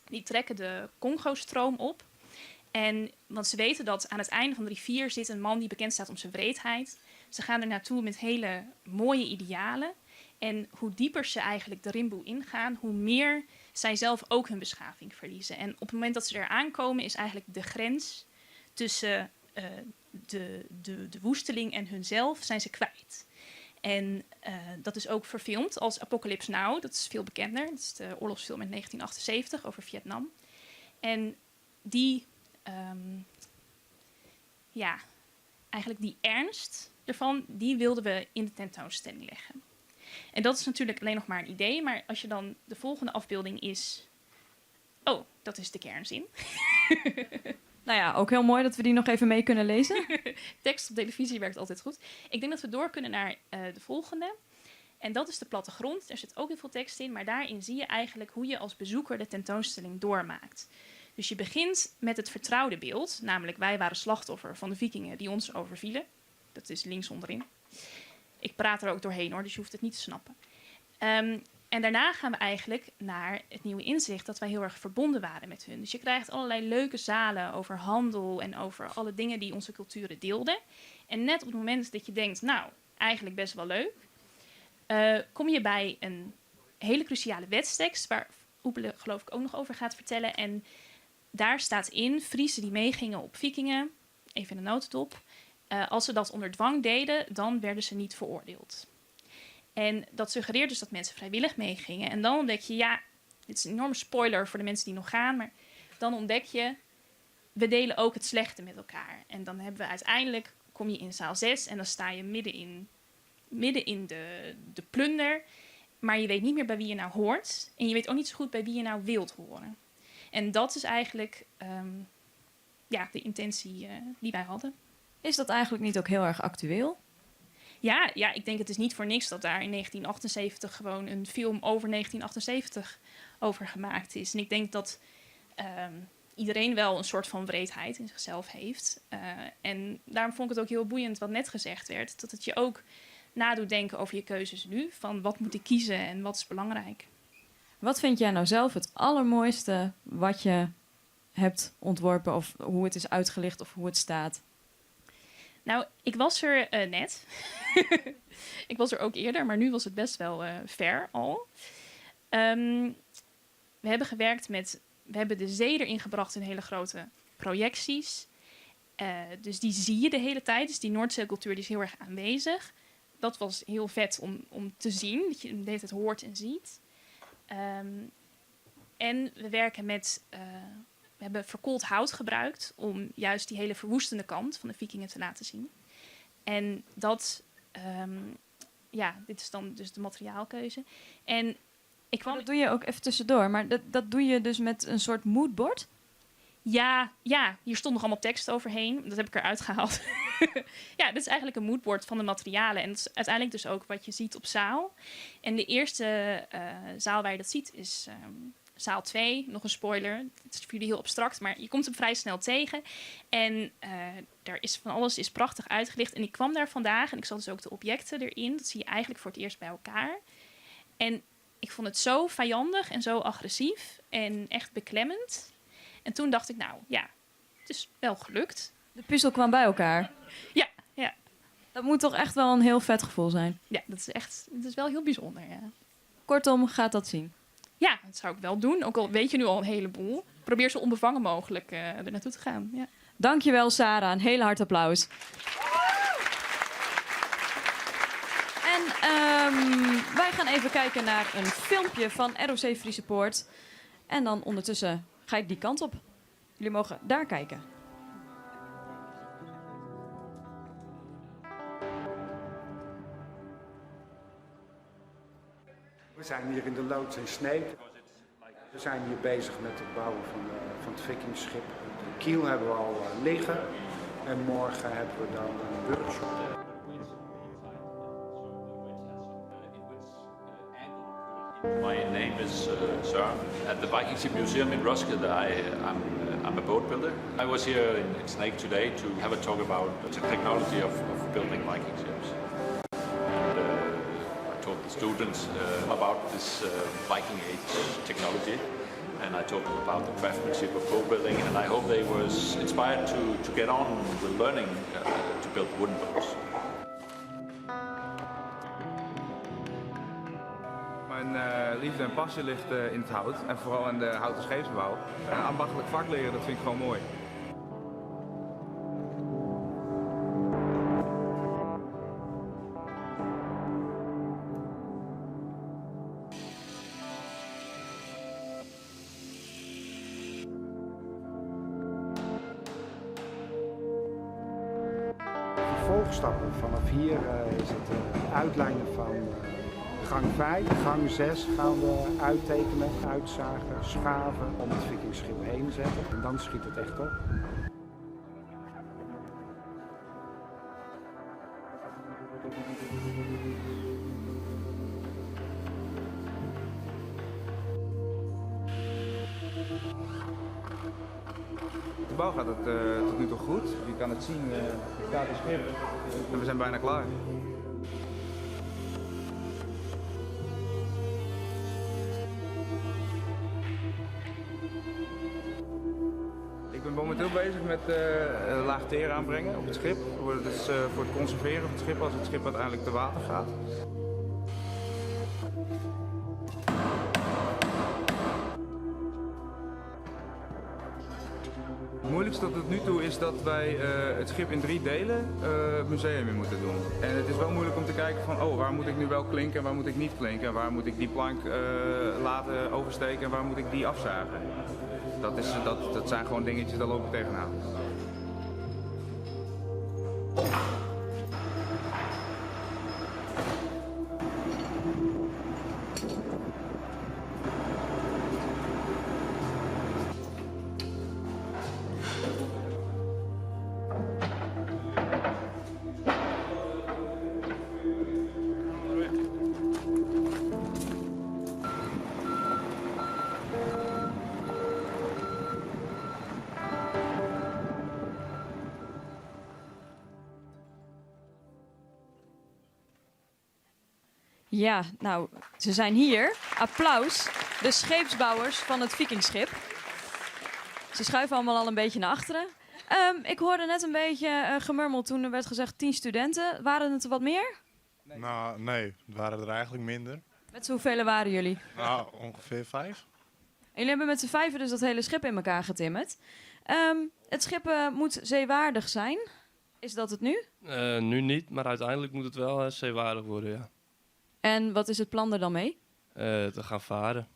die trekken de Congo-stroom op. Want ze weten dat aan het einde van de rivier zit een man die bekend staat om zijn wreedheid. Ze gaan er naartoe met hele mooie idealen. En hoe dieper ze eigenlijk de rimboe ingaan, hoe meer zij zelf ook hun beschaving verliezen. En op het moment dat ze er aankomen, is eigenlijk de grens tussen de woesteling en hunzelf zijn ze kwijt. En dat is ook verfilmd als Apocalypse Now. Dat is veel bekender. Dat is de oorlogsfilm uit 1978 over Vietnam. En die ernst ervan, die wilden we in de tentoonstelling leggen. En dat is natuurlijk alleen nog maar een idee, maar als je dan de volgende afbeelding is... Oh, dat is de kernzin. Nou ja, ook heel mooi dat we die nog even mee kunnen lezen. Tekst op televisie werkt altijd goed. Ik denk dat we door kunnen naar de volgende. En dat is de plattegrond. Daar zit ook heel veel tekst in, maar daarin zie je eigenlijk hoe je als bezoeker de tentoonstelling doormaakt. Dus je begint met het vertrouwde beeld, namelijk wij waren slachtoffer van de vikingen die ons overvielen. Dat is links onderin. Ik praat er ook doorheen hoor, dus je hoeft het niet te snappen. En daarna gaan we eigenlijk naar het nieuwe inzicht dat wij heel erg verbonden waren met hun. Dus je krijgt allerlei leuke zalen over handel en over alle dingen die onze culturen deelden. En net op het moment dat je denkt, nou, eigenlijk best wel leuk, kom je bij een hele cruciale wetstekst, waar Oebele geloof ik ook nog over gaat vertellen. En daar staat in, Friezen die meegingen op vikingen, even in de notendop, als ze dat onder dwang deden, dan werden ze niet veroordeeld. En dat suggereert dus dat mensen vrijwillig meegingen. En dan ontdek je, ja, dit is een enorme spoiler voor de mensen die nog gaan, maar dan ontdek je, we delen ook het slechte met elkaar. En dan hebben we uiteindelijk, kom je in zaal 6 en dan sta je midden in de plunder, maar je weet niet meer bij wie je nou hoort. En je weet ook niet zo goed bij wie je nou wilt horen. En dat is eigenlijk de intentie die wij hadden. Is dat eigenlijk niet ook heel erg actueel? Ja, ik denk het is niet voor niks dat daar in 1978 gewoon een film over 1978 over gemaakt is. En ik denk dat iedereen wel een soort van wreedheid in zichzelf heeft. En daarom vond ik het ook heel boeiend wat net gezegd werd. Dat het je ook nadoet denken over je keuzes nu. Van wat moet ik kiezen en wat is belangrijk. Wat vind jij nou zelf het allermooiste wat je hebt ontworpen of hoe het is uitgelicht of hoe het staat? Nou, ik was er net. Ik was er ook eerder, maar nu was het best wel ver al. We hebben gewerkt met... We hebben de zee erin gebracht in hele grote projecties. Dus die zie je de hele tijd. Dus die Noordzeecultuur die is heel erg aanwezig. Dat was heel vet om te zien. Dat je hem de hele tijd hoort en ziet. En we werken met... we hebben verkoold hout gebruikt om juist die hele verwoestende kant van de vikingen te laten zien. En dat, dit is dan dus de materiaalkeuze. En ik kwam... Dat doe je ook even tussendoor, maar dat doe je dus met een soort moodboard? Ja, hier stond nog allemaal tekst overheen. Dat heb ik eruit gehaald. Ja, dit is eigenlijk een moodboard van de materialen. En dat is uiteindelijk dus ook wat je ziet op zaal. En de eerste zaal waar je dat ziet is... zaal 2, nog een spoiler. Het is voor jullie heel abstract, maar je komt hem vrij snel tegen. En daar is van alles is prachtig uitgelicht. En ik kwam daar vandaag en ik zag dus ook de objecten erin. Dat zie je eigenlijk voor het eerst bij elkaar. En ik vond het zo vijandig en zo agressief en echt beklemmend. En toen dacht ik, nou ja, het is wel gelukt. De puzzel kwam bij elkaar. Ja, ja. Dat moet toch echt wel een heel vet gevoel zijn? Ja, dat is wel heel bijzonder, ja. Kortom, gaat dat zien? Ja, dat zou ik wel doen. Ook al weet je nu al een heleboel. Probeer zo onbevangen mogelijk er naartoe te gaan. Ja. Dankjewel, Sarah. Een heel hard applaus. En wij gaan even kijken naar een filmpje van ROC Friese Poort. En dan ondertussen ga ik die kant op. Jullie mogen daar kijken. We zijn hier in de loods in Sneek. We zijn hier bezig met het bouwen van het vikingschip. De kiel hebben we al liggen. En morgen hebben we dan een workshop. My name is Søren. At the Viking Ship Museum in Roskilde, I'm a boat builder. I was here in Sneek today to have a talk about the technology of building Viking ships. And I taught the students about this Viking Age technology, and I taught them about the craftsmanship of boat building, and I hope they was inspired to get on with learning to build wooden boats. Mijn liefde en passie ligt in het hout en vooral in de houten scheepsbouw. Een ambachtelijk vak leren, dat vind ik gewoon mooi. Vervolgstappen vanaf hier is het uitlijnen van gang 5, gang 6 gaan we uittekenen, uitzagen, schaven, om het vikingschip heen zetten. En dan schiet het echt op. De bouw gaat het eh, tot nu toe goed. Je kan het zien, eh, het staat een schip. En we zijn bijna klaar. Ik ben momenteel bezig met uh, laag teer aanbrengen op het schip. Voor, dus, voor het conserveren van het schip als het schip uiteindelijk te water gaat. Het moeilijkste tot nu toe is dat wij eh, het schip in drie delen eh, het museum in moeten doen. En het is wel moeilijk om te kijken van, oh, waar moet ik nu wel klinken en waar moet ik niet klinken? En waar moet ik die plank eh, laten oversteken en waar moet ik die afzagen? Dat, is, dat, dat zijn gewoon dingetjes, daar loop ik tegenaan. Ja, nou, ze zijn hier. Applaus. De scheepsbouwers van het Vikingschip. Ze schuiven allemaal al een beetje naar achteren. Ehm, ik hoorde net een beetje uh, gemurmeld toen er werd gezegd 10 studenten. Waren het er wat meer? Nee. Nou, nee, het waren er eigenlijk minder. Met hoeveel waren jullie? Nou, ongeveer vijf. En jullie hebben met z'n vijven dus dat hele schip in elkaar getimmerd. Ehm, het schip eh, moet zeewaardig zijn. Is dat het nu? Uh, nu niet, maar uiteindelijk moet het wel zeewaardig worden, ja. En wat is het plan er dan mee? Te gaan varen.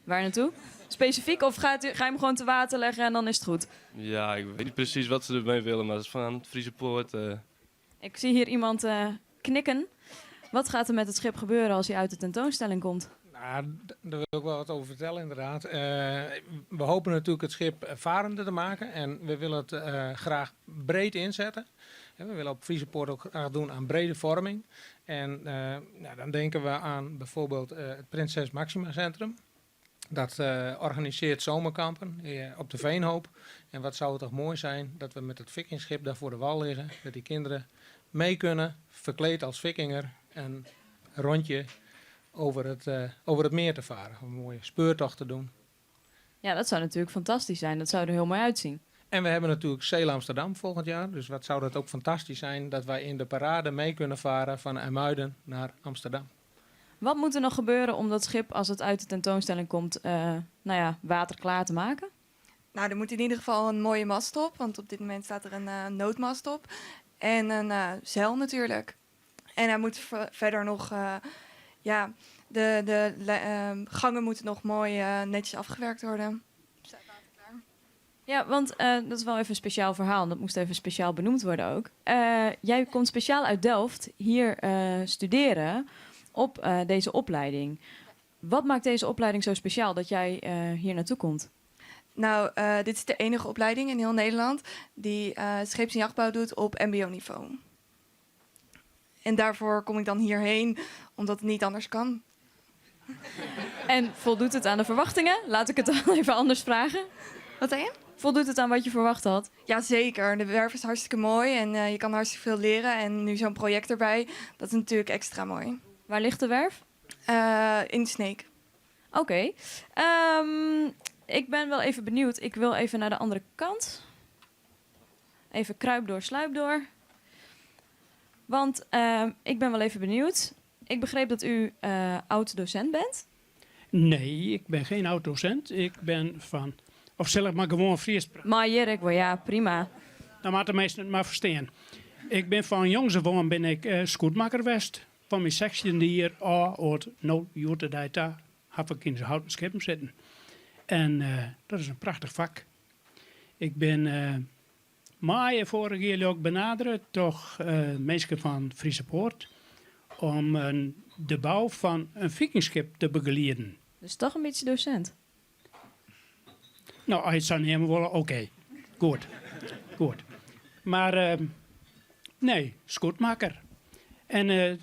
Waar naartoe? Specifiek of gaat u, ga je hem gewoon te water leggen en dan is het goed? Ja, ik weet niet precies wat ze ermee willen, maar het is van het Friese Poort. Ik zie hier iemand knikken. Wat gaat er met het schip gebeuren als hij uit de tentoonstelling komt? Nou, daar wil ik wel wat over vertellen inderdaad. We hopen natuurlijk het schip varender te maken en we willen het graag breed inzetten. En we willen op Friese Poort ook graag doen aan brede vorming. En nou, dan denken we aan bijvoorbeeld het Prinses Maxima Centrum. Dat organiseert zomerkampen op de Veenhoop. En wat zou het toch mooi zijn dat we met het vikingschip daar voor de wal liggen. Dat die kinderen mee kunnen, verkleed als vikinger, een rondje over het meer te varen. Om een mooie speurtocht te doen. Ja, dat zou natuurlijk fantastisch zijn. Dat zou er heel mooi uitzien. En we hebben natuurlijk Sail Amsterdam volgend jaar. Dus wat zou dat ook fantastisch zijn dat wij in de parade mee kunnen varen van IJmuiden naar Amsterdam. Wat moet er nog gebeuren om dat schip, als het uit de tentoonstelling komt, nou ja, waterklaar te maken? Nou, er moet in ieder geval een mooie mast op, want op dit moment staat er een noodmast op. En een zeil natuurlijk. En hij moet verder nog, ja, de gangen moeten nog mooi netjes afgewerkt worden. Ja, want dat is wel even een speciaal verhaal. En dat moest even speciaal benoemd worden ook. Jij komt speciaal uit Delft hier studeren op deze opleiding. Wat maakt deze opleiding zo speciaal dat jij hier naartoe komt? Nou, dit is de enige opleiding in heel Nederland die scheeps- en jachtbouw doet op mbo-niveau. En daarvoor kom ik dan hierheen, omdat het niet anders kan. En voldoet het aan de verwachtingen? Laat ik het dan even anders vragen. Wat zei je? Voldoet het aan wat je verwacht had? Jazeker, de werf is hartstikke mooi en je kan hartstikke veel leren. En nu zo'n project erbij, dat is natuurlijk extra mooi. Waar ligt de werf? In Sneek. Oké. Okay. Ik ben wel even benieuwd. Ik wil even naar de andere kant. Even kruip door, sluip door. Want ik ben wel even benieuwd. Ik begreep dat u oud-docent bent. Nee, ik ben geen oud-docent. Ik ben van... Of zal ik maar gewoon Fries praten? Maar Jerk, wel ja, prima. Dan moet de meesten het maar verstaan. Ik ben van jongs af aan ben ik scootmaker geweest. Van mijn 16e jaar af, oud, nou, daar heb ik in de houten schepen zitten. En dat is een prachtig vak. Ik ben mei vorig jaar ook benaderd door mensen van Friese Poort om de bouw van een vikingschip te begeleiden. Dus toch een beetje docent? Nou, als je het zou nemen willen, oké. Okay. Goed. Goed. Maar nee, scootmaker. En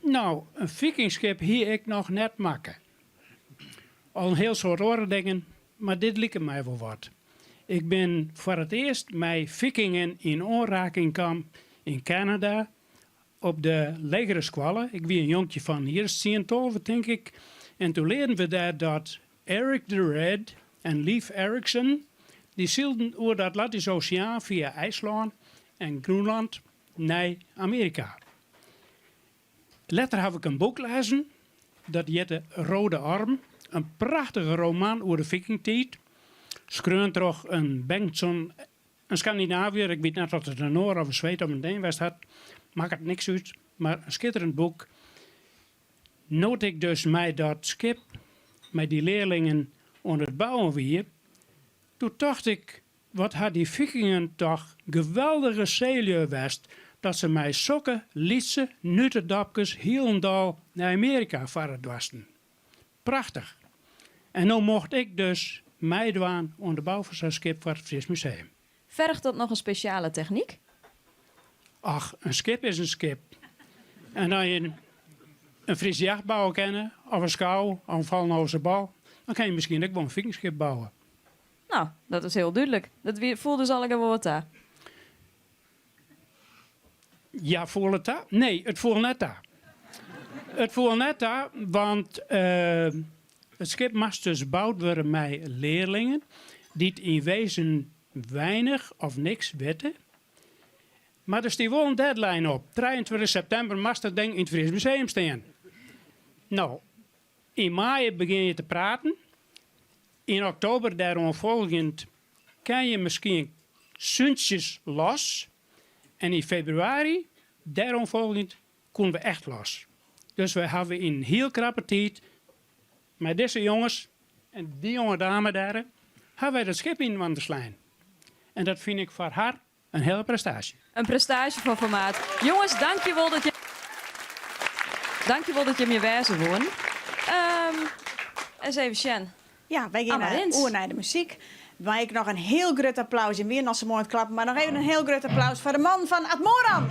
nou, een vikingschip hier ik nog net maken. Al een heel soort andere dingen, maar dit liep mij wel wat. Ik bin foar it earst mei Fikingen yn oanraking kaam yn Kanada op de legere skoalle. Ik wie in jonkje fan jier as tsien, 12 tink ik. En toen learden we dêr dat Eric the Red en Leif Erikson dy sylden oer de Atlantyske Oseaan fia IJslân en Groenland nei Amearika. Letter haw ik in boek lêzen, dat hjitte Rode Orm, in prachtige roman oer de Vikingtiid, skreaun troch in Bengtsson, in Skandinaviër, ik wit net oft it in Noar of in Sweed of in Deen west hat, makket niks út, mar in skitterend boek. No't ik dus mei dat skip, mei dy learlingen oan it bouwen wie, doe tocht ik, Wat ha dy Fikingen toch geweldige seelju west dat se mei sokke lytse nutedopkes hielendal nei Amearika farre doarsten. Prachtich! En no mocht ik dus meidwaan oan de bou fan sa'n skip foar it Fries Museum. Fergt dat noch in spesjale technyk? Ach, in skip is in skip. En as je in Frysk jacht bouwe kinne, of in skou, of in Vollenhovense bal, dan kinne je miskien ek wol in Vikingskip bouwe. No, dat is hiel dúdlik. Dat wie, foel dus allegear wol wat ta. Ja, foel it ta? Nee, it foel net ta. It foel net ta, want uh, it skip moast dus boud wurde mei learlingen dy't yn wezen weinich of niks witte. Mar der stie wol in deadline op. 23 septimber moast dat ding yn it Fries Museum stean. No, Yn maaie begjinne je te praten. Yn oktober dêroanfolgjend kinne je miskien súntsjes los. En yn febrewaris dêroanfolgjend koene we echt los. Dus wy hawwe yn in hiel krappe tiid mei dizze jonges en dy jonge dame dêre, hawwe wy dat skip yninoar slein. En dat fyn ik foar har in hiele prestaasje. In prestaasje fan formaat. Jonges, dankjewol dat je Dankjewol dat jimme hjir wêze woenen. Um, ris even sjen. Ja, wy gean oer nei de muzyk. Mei ik noch in hiel grut applaus. Jim wienen al sa moai oan it klappen, mar noch even in hiel grut applaus foar de mannen fan Admoram.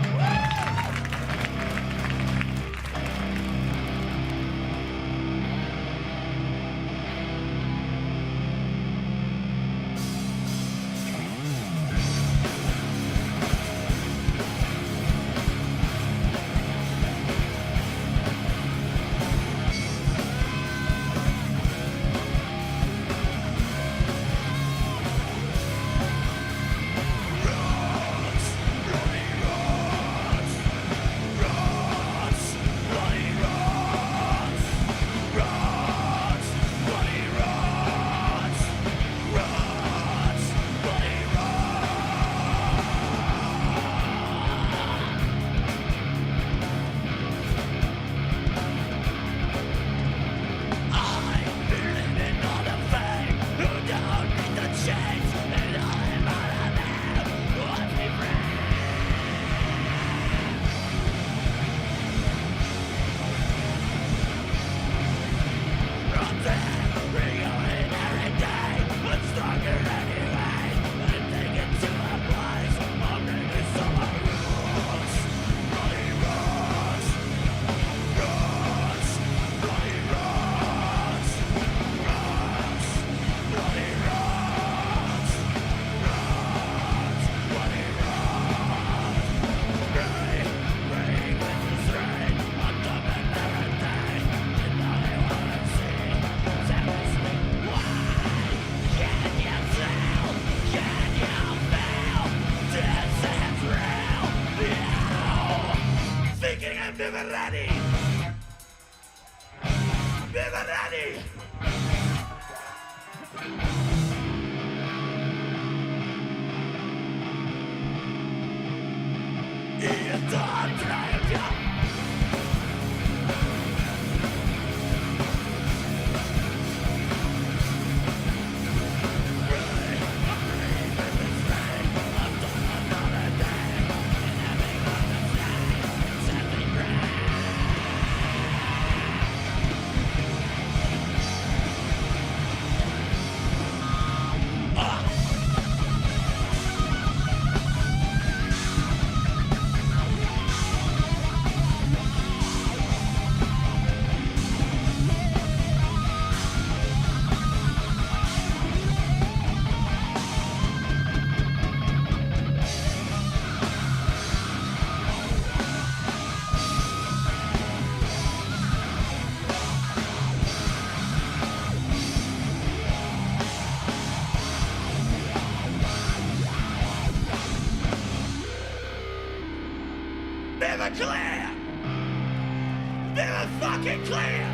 fucking klear?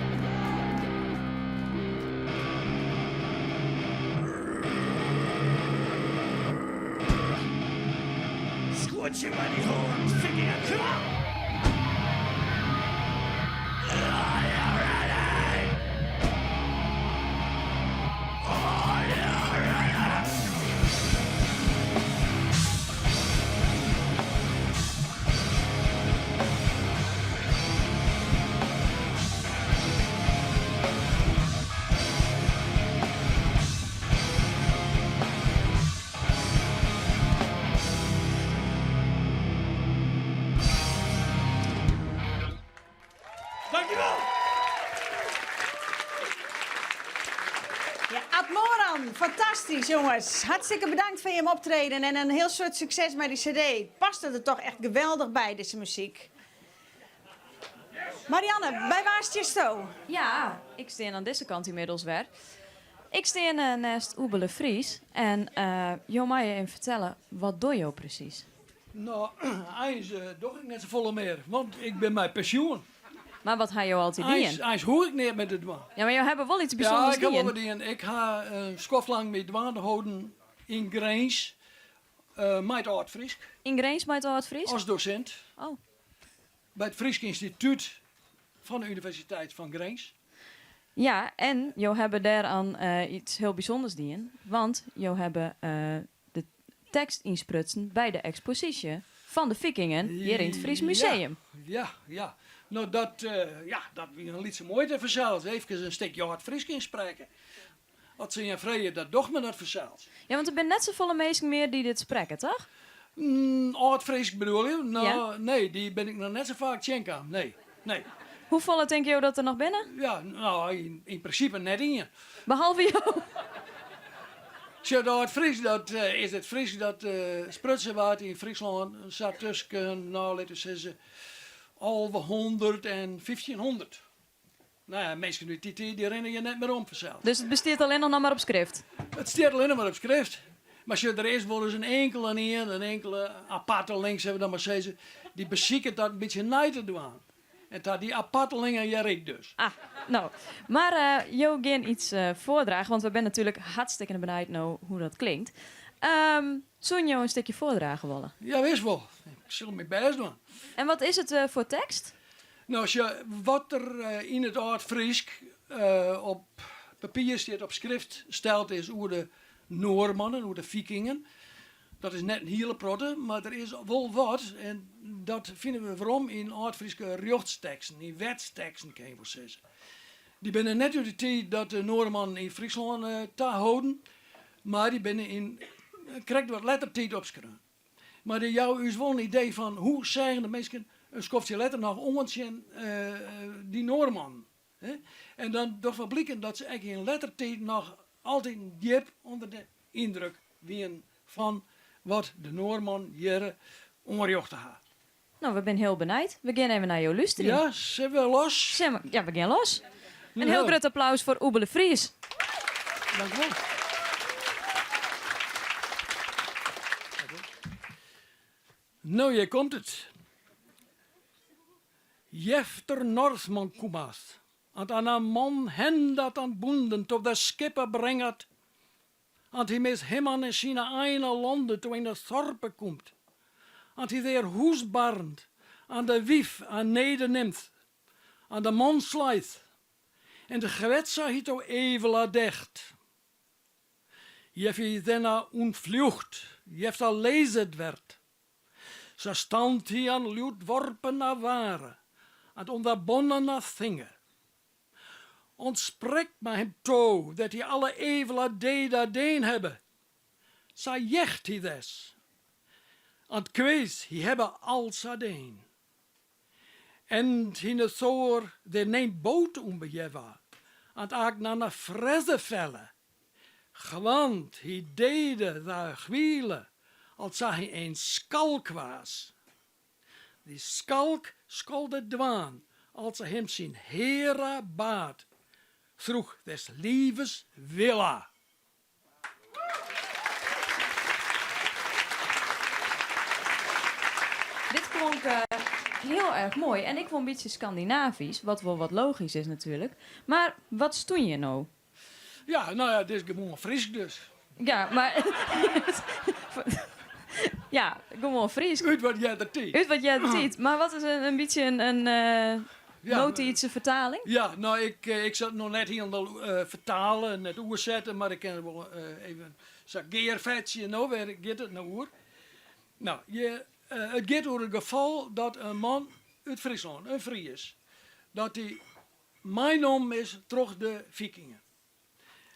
Skuortsje mei dy hoarns, Vikinger, kom! Are you ready? Are you ready? Dankjewel! Ja, Ad Moran, fantastysk jonges. Hartstikke bedankt foar jim optreden en in hiel soad sukses mei dy CD. Past der toch echt geweldich by, dizze muzyk. Marianne, by wa stiesto? Ja, ik stean oan dizze kant ynmiddels wer. Ik stean eh, neist Oebele Vries en uh, jo meie even fertelle, wat dogge jo presys? No, eins uh, doch ik net safolle mear, want ik bin mei pensjoen. Mar wat ha jo altyd dien? Eins, eins hoech ik neat mear te dwaan. Ja, mar jo hawwe wol iets bysûnders Ja, ik ha dien. wol wat dien. Ik ha in skoftlang my dwaande holden yn Grins uh, mei it Âld-Frysk. Yn Grins mei it Âld-Frysk? As dosint. Oh. By it Frysk Ynstitút fan de Universiteit fan Grins. Ja, en jo hawwe dêroan uh, iets hiel bysûnders dien, want jo hawwe uh, de tekst ynsprutsen by de eksposysje fan de Fikingen hjir yn it Fries Museum. Ja, ja. No, dat, uh, ja, dat wie in lytse muoite fansels. Efkes in stikje Âld-Frysk ynsprekke. As se jin freegje, dat docht men dat fansels. Ja, want der binne net safolle minsken mear dy't dit sprekke, toch? Mm, Âld-Frysk bedoel je? No, Ja. nee, dy bin ik noch net sa faak tsjinkaam. Nee, nee. Hoefolle tinke jo dat der noch binne? Ja, no, yn, yn prinsipe net ien. Behalve jo? Sjoch, it Âld-Frysk, dat eh, is it Frysk dat eh, sprutsen waard yn Fryslân sa tusken, no, litte we sizze, 1100 en 1500. No ja, minsken út dy tiid dy rinne hjir net mear om fansels. Dus it bestiet allinnich noch mar op skrift? It stiet allinnich mar op skrift. Mar sjoch, der is wolris in inkelen ien, in inkele aparteling, sille we dan mar sizze, dy't besiket dat in bytsje nei te dwaan. En ta dy apartelingen hear ik dus. Ah, no. Mar uh, jo gean iets uh, foardrage, want we binne natuerlik hartstikke benijd no hoe't dat klinkt. Um, Soene jo in stikje foardrage wolle? Ja, wis wol. Ik sil myn bêst dwaan. En wat is it uh, foar tekst? No, sjoch, wat der yn it Âld-Frysk op papier stiet, op skrift steld is oer de Noarmannen, oer de Fikingen, dat is net in hiele protte, mar der is wol wat en dat fine we werom yn Âld-Fryske rjochtsteksten, yn wetsteksten kin je wol sizze. Dy binne net út de tiid dat de Noarmannen yn Fryslân taholden, mar dy binne yn krekt wat letter tiid opskreaun. Mar dy jouwe ús wol in idee fan hoe seagen de minsken in skoftsje letter noch oan tsjin dy Noarmannen. En dan docht wol bliken dat se ek yn letter tiid noch altyd djip ûnder de yndruk wienen fan wat de Noarmannen hjirre oanrjochte ha. No, we binne hiel benijd. We gean even nei jo lústerjen. Ja, sille we los? Ja, we gean los. In hiel grut applaus foar Oebele Vries. Dank wol. No, hjir komt it. Jefter Northman kumas, ant anna man hendat an boenden to de skippe bringet, Ant hy mis himman en sine eine lande to yn de thorpe komt, ant hy dêr hûs barnt, an de wief an nede nimt, an de man sleit, en de gwetsa hy to evela decht. Jef hy dêrna ûntfljocht, jefta lezet werd. Sa stand hy an ljoed worpen na ware, ant onder bonnen na thinge. Ontsprekt ma him to dat hy alle evela deda deen hebbe. Sa jecht hy des. Ant kwees hy hebbe al sa deen. Ent hine Thor der neem boot ûnbejeffa, ant aak na na frezze felle. Gwant hy dede tha chwiele, al sa hy een skalk waas. Dy skalk skolde dwaan als se him syn Hera baat, troch des lives willa. Dit klonk. Heel erg mooi. En ek wol in bytsje Skandinavysk, wat wol wat logysk is natuerlik. Mar wat stûn hjir no? Ja, no ja, dit is gewoan Frysk dus. Ja, mar ja, gewoan Frysk. Út wat earder tiid. Út wat earder tiid. Mar wat is in bytsje in notiidske fertaling? Ja, no, ik sil it noch net hielendal fertale, net oersette, mar ik kin it wol even sa gearfetsje. No, wêr giet it no oer? No, je, it giet oer it gefal dat in man út Fryslân, in Fries, dat dy meinommen is troch de Fikingen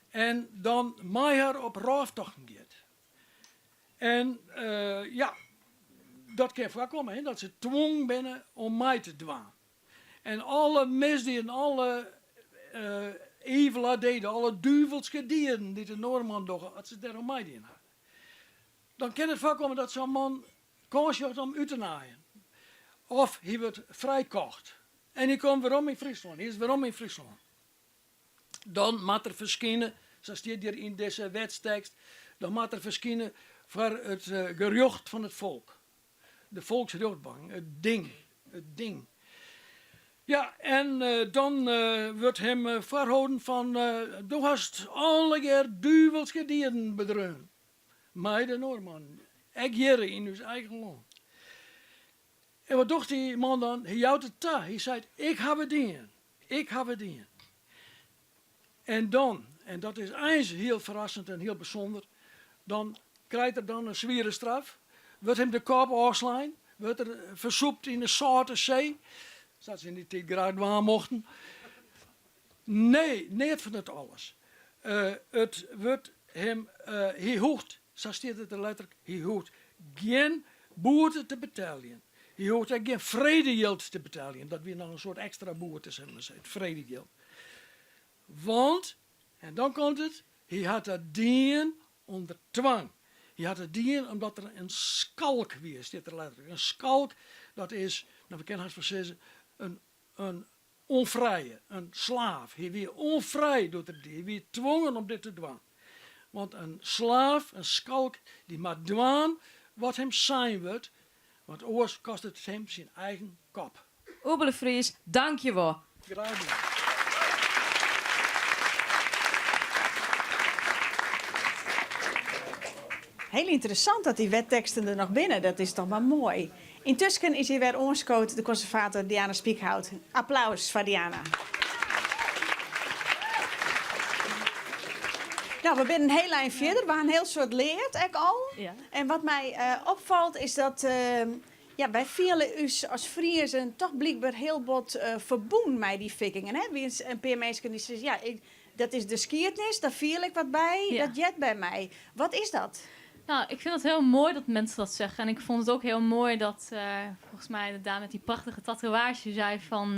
en dan mei har op rôftochten giet. En ja, dat kin foarkomme, hè, dat se twongen binne om mei te dwaan. En alle misdieden, alle evele deden, alle duvelske dieden dy't de Noarmannen dogge, as se dêroan meidien ha, dan kin it foarkomme dat sa'n man kâns sjocht om út te naaien. Of hy wurdt frijkocht en hy komt werom yn Fryslân, hy is werom yn Fryslân. Dan moat er ferskine, sa stiet hjir yn dizze wetstekst, dan moat er ferskine foar it gerjocht fan it folk. De folksrjochtbank, it ding, it ding. Ja, en dan wurdt him foarholden fan, do hast allegear duvelske dieden bedreaun mei de Noarmannen, ek hjir yn ús eigen lân. En wat docht dy man dan? Hy jout it ta. Hy seit, ik haw it dien. Ik haw it dien. En dan, en dat is eins hiel ferrassend en hiel bysûnder, dan krijt er dan in swiere straf, wurdt him de kop ôfslein, wurdt er fersûpt yn de sâlte see, sa't se yn dy tiid graach dwaan mochten. Nee, neat fan dat alles. It wurdt him, hy hoecht, sa stiet it der letterlik, hy hoecht gjin boete te beteljen. Hy hoecht ek gjin fredejild te beteljen. Dat wie noch in soart ekstra boete, sil ik mar sizze, it fredejild. Want, en dan komt it, hy hat dat dien ûnder twang. Hy hat it dien omdat er in skalk wie, stiet der letterlik. In skalk, dat is, no we kinne hast wol sizze, in, in ûnfrije, in slaaf. Hy wie ûnfrij doe't er it die. Hy wie twongen om dit te dwaan. Want in slaaf, in skalk, dy moat dwaan wat him sein wurdt, want oars kostet it him syn eigen kop. Oebele Vries, dankjewol. Graach dien. Hiel ynteressant dat dy wetteksten der noch binne, dat is toch mar moai. Yntusken is hjir wer oanskood de konservator Diana Spiekhout. Applaus foar Diana. No, we binne in hiel ein fierder. We ha in hiel soad leard ek al. En wat my opfalt is dat ja, wy fiele ús as Friezen toch blykber hiel bot ferbûn mei dy Fikingen. Hè? Wie in pear minsken dy sizze, ja, ik, dat is de skiednis, dêr fiel ik wat by, dat heart by my. Wat is dat? Nou, ik vind het heel mooi dat mensen dat zeggen. En ik vond het ook heel mooi dat, volgens mij, de dame met die prachtige tatoeage zei van...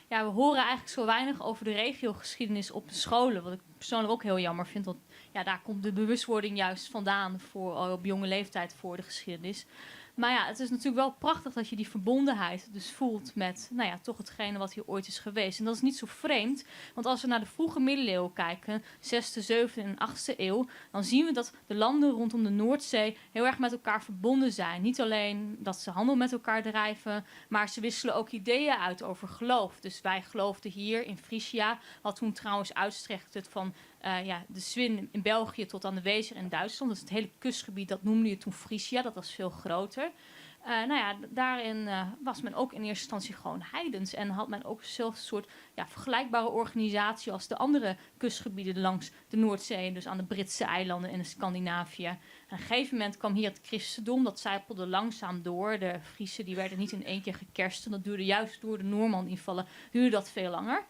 ja, we horen eigenlijk zo weinig over de regiogeschiedenis op de scholen. Wat ik persoonlijk ook heel jammer vind, want ja, daar komt de bewustwording juist vandaan voor, al op jonge leeftijd voor de geschiedenis. Maar ja, het is natuurlijk wel prachtig dat je die verbondenheid dus voelt met, nou ja, toch hetgene wat hier ooit is geweest. En dat is niet zo vreemd, want als we naar de vroege middeleeuwen kijken, 6e, 7e en 8e eeuw, dan zien we dat de landen rondom de Noordzee heel erg met elkaar verbonden zijn. Niet alleen dat ze handel met elkaar drijven, maar ze wisselen ook ideeën uit over geloof. Dus wij geloofden hier in Frisia, wat toen trouwens uitstrekte van ja, de Zwin in België tot aan de Wezer in Duitsland. Dus het hele kustgebied, dat noemde je toen Frisia, dat was veel groter. Nou ja, daarin was men ook in eerste instantie gewoon heidens. En had men ook zelfs een soort ja, vergelijkbare organisatie als de andere kustgebieden langs de Noordzee. Dus aan de Britse eilanden en in Scandinavië. En op een gegeven moment kwam hier het christendom, dat zijpelde langzaam door. De Friezen die werden niet in één keer gekerstend. Dat duurde juist door de Noorman-invallen, duurde dat veel langer.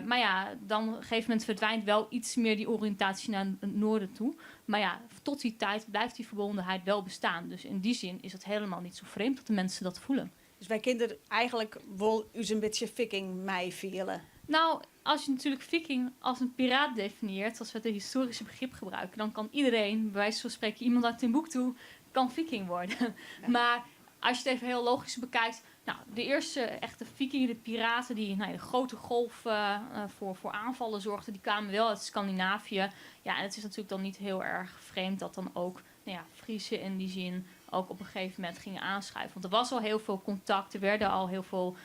Maar ja, dan op een gegeven moment verdwijnt wel iets meer die oriëntatie naar het noorden toe. Maar ja, tot die tijd blijft die verbondenheid wel bestaan. Dus in die zin is het helemaal niet zo vreemd dat de mensen dat voelen. Dus wy kinne der eigentlik wol ús in bytsje Viking mei fiele? Nou, als je natuurlijk Viking als een piraat definieert, als we het historische begrip gebruiken, dan kan iedereen, bij wijze van spreken iemand uit Timbuktu, kan Viking worden. Maar als je het even heel logisch bekijkt, nou, de eerste echte Vikingen, de piraten die nou, de grote golf voor aanvallen zorgden, die kwamen wel uit Scandinavië. Ja, en het is natuurlijk dan niet heel erg vreemd dat dan ook nou ja, Friezen in die zin ook op een gegeven moment gingen aanschuiven. Want er was al heel veel contact, er werden al heel veel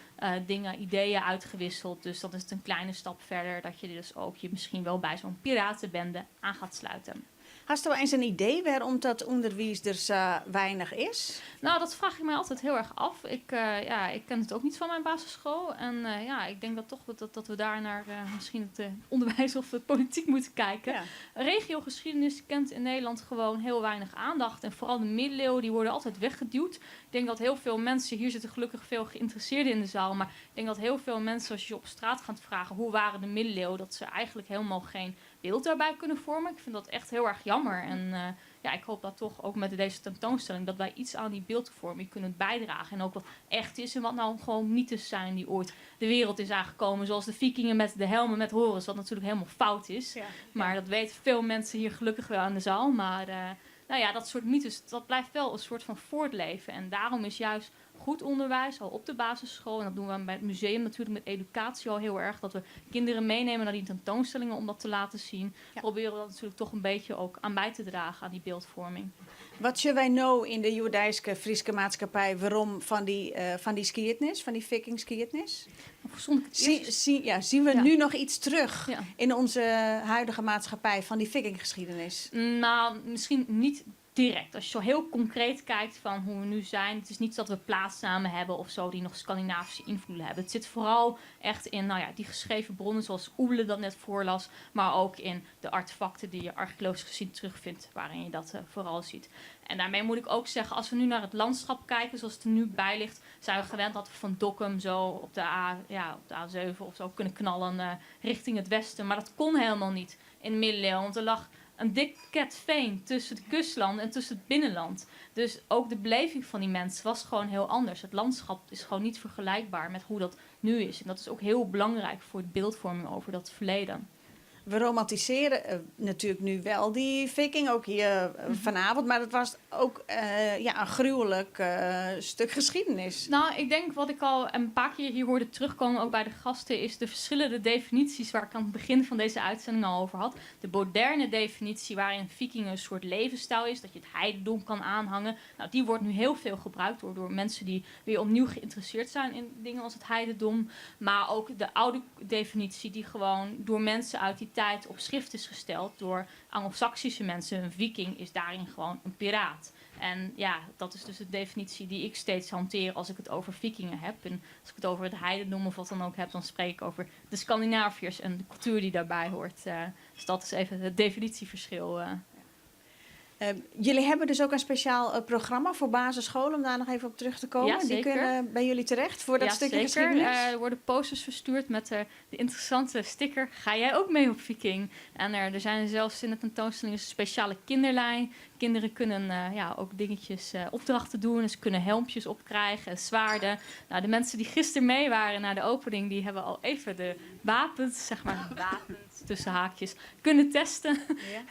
dingen, ideeën uitgewisseld. Dus dat is het een kleine stap verder dat je dus ook je misschien wel bij zo'n piratenbende aan gaat sluiten. Hasto eens in idee wêrom't dat ûnderwiis der sa weinich is? Nou, dat vraag ik mij altijd heel erg af. Ik, ja, ik ken het ook niet van mijn basisschool. En ja, ik denk dat toch dat we daar naar misschien het onderwijs of de politiek moeten kijken. Regiogeschiedenis kent in Nederland gewoon heel weinig aandacht. En vooral de middeleeuwen, die worden altijd weggeduwd. Ik denk dat heel veel mensen, hier zitten gelukkig veel geïnteresseerden in de zaal, maar ik denk dat heel veel mensen, als je op straat gaat vragen hoe waren de middeleeuwen, dat ze eigenlijk helemaal geen beeld daarbij kunnen vormen. Ik vind dat echt heel erg jammer. En ja, ik hoop dat toch ook met deze tentoonstelling dat wij iets aan die beeldvorming kunnen bijdragen. En ook wat echt is en wat nou gewoon mythes zijn die ooit de wereld is aangekomen. Zoals de vikingen met de helmen met horens, wat natuurlijk helemaal fout is. Maar dat weten veel mensen hier gelukkig wel aan de zaal. Maar nou ja, dat soort mythes, dat blijft wel een soort van voortleven. En daarom is juist goed onderwijs, al op de basisschool, en dat doen we bij het museum natuurlijk met educatie al heel erg, dat we kinderen meenemen naar die tentoonstellingen om dat te laten zien. Proberen we dat natuurlijk toch een beetje ook aan bij te dragen aan die beeldvorming. Wat sjogge wy no yn de hjoeddeiske Fryske maatskippij werom fan dy skiednis, fan dy Vikingskiednis? Ja, zien we nu nog iets terug in onze huidige maatschappij van die Vikinggeschiedenis? Nou, misschien niet direct. Als je zo heel concreet kijkt van hoe we nu zijn. Het is niet dat we plaatsnamen hebben of zo die nog Scandinavische invloeden hebben. Het zit vooral echt in, nou ja, die geschreven bronnen zoals Oebele dat net voorlas. Maar ook in de artefacten die je archeologisch gezien terugvindt, waarin je dat vooral ziet. En daarmee moet ik ook zeggen, als we nu naar het landschap kijken, zoals het er nu bij ligt, zijn we gewend dat we van Dokkum zo op de, A, ja, op de A7 of zo kunnen knallen richting het westen. Maar dat kon helemaal niet in de middeleeuwen, want er lag een dik ket veen tussen het kustland en tussen het binnenland. Dus ook de beleving van die mensen was gewoon heel anders. Het landschap is gewoon niet vergelijkbaar met hoe dat nu is. En dat is ook heel belangrijk voor de beeldvorming over dat verleden. We romantiseren natuurlijk nu wel die viking, ook hier vanavond. Maar dat was ook ja, een gruwelijk stuk geschiedenis. Nou, ik denk wat ik al een paar keer hier hoorde terugkomen, ook bij de gasten, is de verschillende definities waar ik aan het begin van deze uitzending al over had. De moderne definitie waarin vikingen een soort levensstijl is, dat je het heidendom kan aanhangen. Nou, die wordt nu heel veel gebruikt door mensen die weer opnieuw geïnteresseerd zijn in dingen als het heidendom. Maar ook de oude definitie die gewoon door mensen uit die tijd op schrift is gesteld, door Anglo-Saxische mensen. Een viking is daarin gewoon een piraat. En ja, dat is dus de definitie die ik steeds hanteer als ik het over vikingen heb. En als ik het over het heidendom of wat dan ook heb, dan spreek ik over de Scandinaviërs en de cultuur die daarbij hoort. Dus dat is even het definitieverschil. Jullie hebben dus ook een speciaal programma voor basisscholen, om daar nog even op terug te komen. Ja, Die zeker. kunnen bij jullie terecht voor dat Ja, stukje zeker. geschiedenis. Er worden posters verstuurd met de interessante sticker. Ga jij ook mee op Viking? En er zijn zelfs in de tentoonstelling een speciale kinderlijn. Kinderen kunnen ja, ook dingetjes, opdrachten doen. En ze kunnen helmpjes opkrijgen en zwaarden. Nou, de mensen die gisteren mee waren naar de opening, die hebben al even de wapens, zeg maar, wapens tussen haakjes, kunnen testen.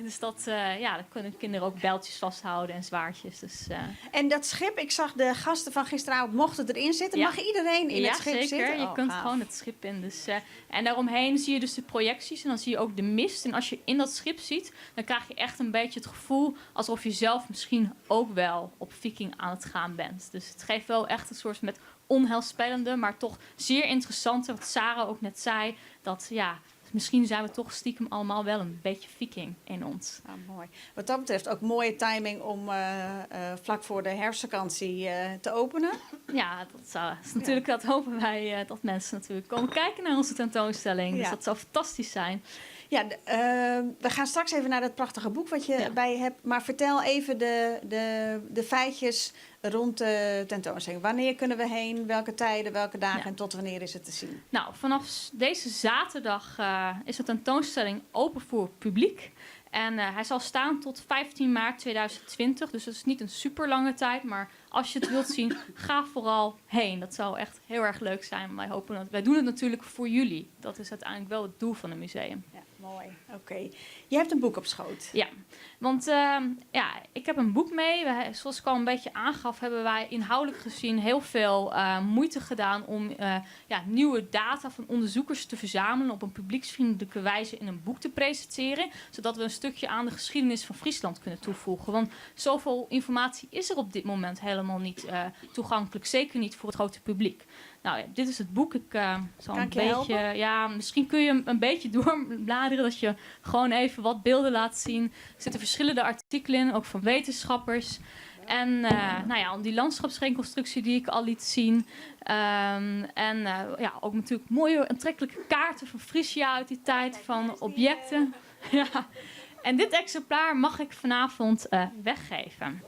Dus dat, ja, dan kunnen kinderen ook bijltjes vasthouden en zwaardjes. Dus. En dat schip, ik zag de gasten van gisteravond mochten erin zitten. Ja. Mag iedereen in Ja, het schip zeker. zitten? Je Oh, kunt gaaf. gewoon het schip in. Dus, en daaromheen zie je dus de projecties en dan zie je ook de mist. En als je in dat schip zit, dan krijg je echt een beetje het gevoel alsof je zelf misschien ook wel op viking aan het gaan bent. Dus het geeft wel echt een soort met onheilspellende, maar toch zeer interessante, wat Sarah ook net zei, dat ja, misschien zijn we toch stiekem allemaal wel een beetje viking in ons. Ah, mooi. Wat dat betreft ook mooie timing om vlak voor de herfstvakantie te openen. Ja, dat zou, is natuurlijk, dat hopen wij dat mensen natuurlijk komen kijken naar onze tentoonstelling. Dus dat zou fantastisch zijn. Ja, we gaan straks even naar dat prachtige boek wat je bij je hebt. Maar vertel even de feitjes rond de tentoonstelling. Wanneer kunnen we heen? Welke tijden, welke dagen en tot wanneer is het te zien? Nou, vanaf deze zaterdag is de tentoonstelling open voor het publiek. En hij zal staan tot 15 maart 2020. Dus dat is niet een super lange tijd, maar Als je het wilt zien, ga vooral heen. Dat zou echt heel erg leuk zijn. Wij hopen dat, wij doen het natuurlijk voor jullie. Dat is uiteindelijk wel het doel van het museum. Ja, mooi. Oké. Je hebt een boek op schoot. Ja, want ja, ik heb een boek mee. Zoals ik al een beetje aangaf, hebben wij inhoudelijk gezien heel veel moeite gedaan om ja, nieuwe data van onderzoekers te verzamelen op een publieksvriendelijke wijze in een boek te presenteren, zodat we een stukje aan de geschiedenis van Friesland kunnen toevoegen. Want zoveel informatie is er op dit moment helemaal niet toegankelijk, zeker niet voor het grote publiek. Nou ja, dit is het boek. Ik zal Kan een ik je beetje, helpen? ja, misschien kun je hem een beetje doorbladeren, dat je gewoon even wat beelden laat zien. Er zitten verschillende artikelen in, ook van wetenschappers. En nou ja, die landschapsreconstructie die ik al liet zien. En ja, ook natuurlijk mooie aantrekkelijke kaarten van Frisia uit die tijd, van objecten. Ja. En dit exemplaar mag ik vanavond weggeven.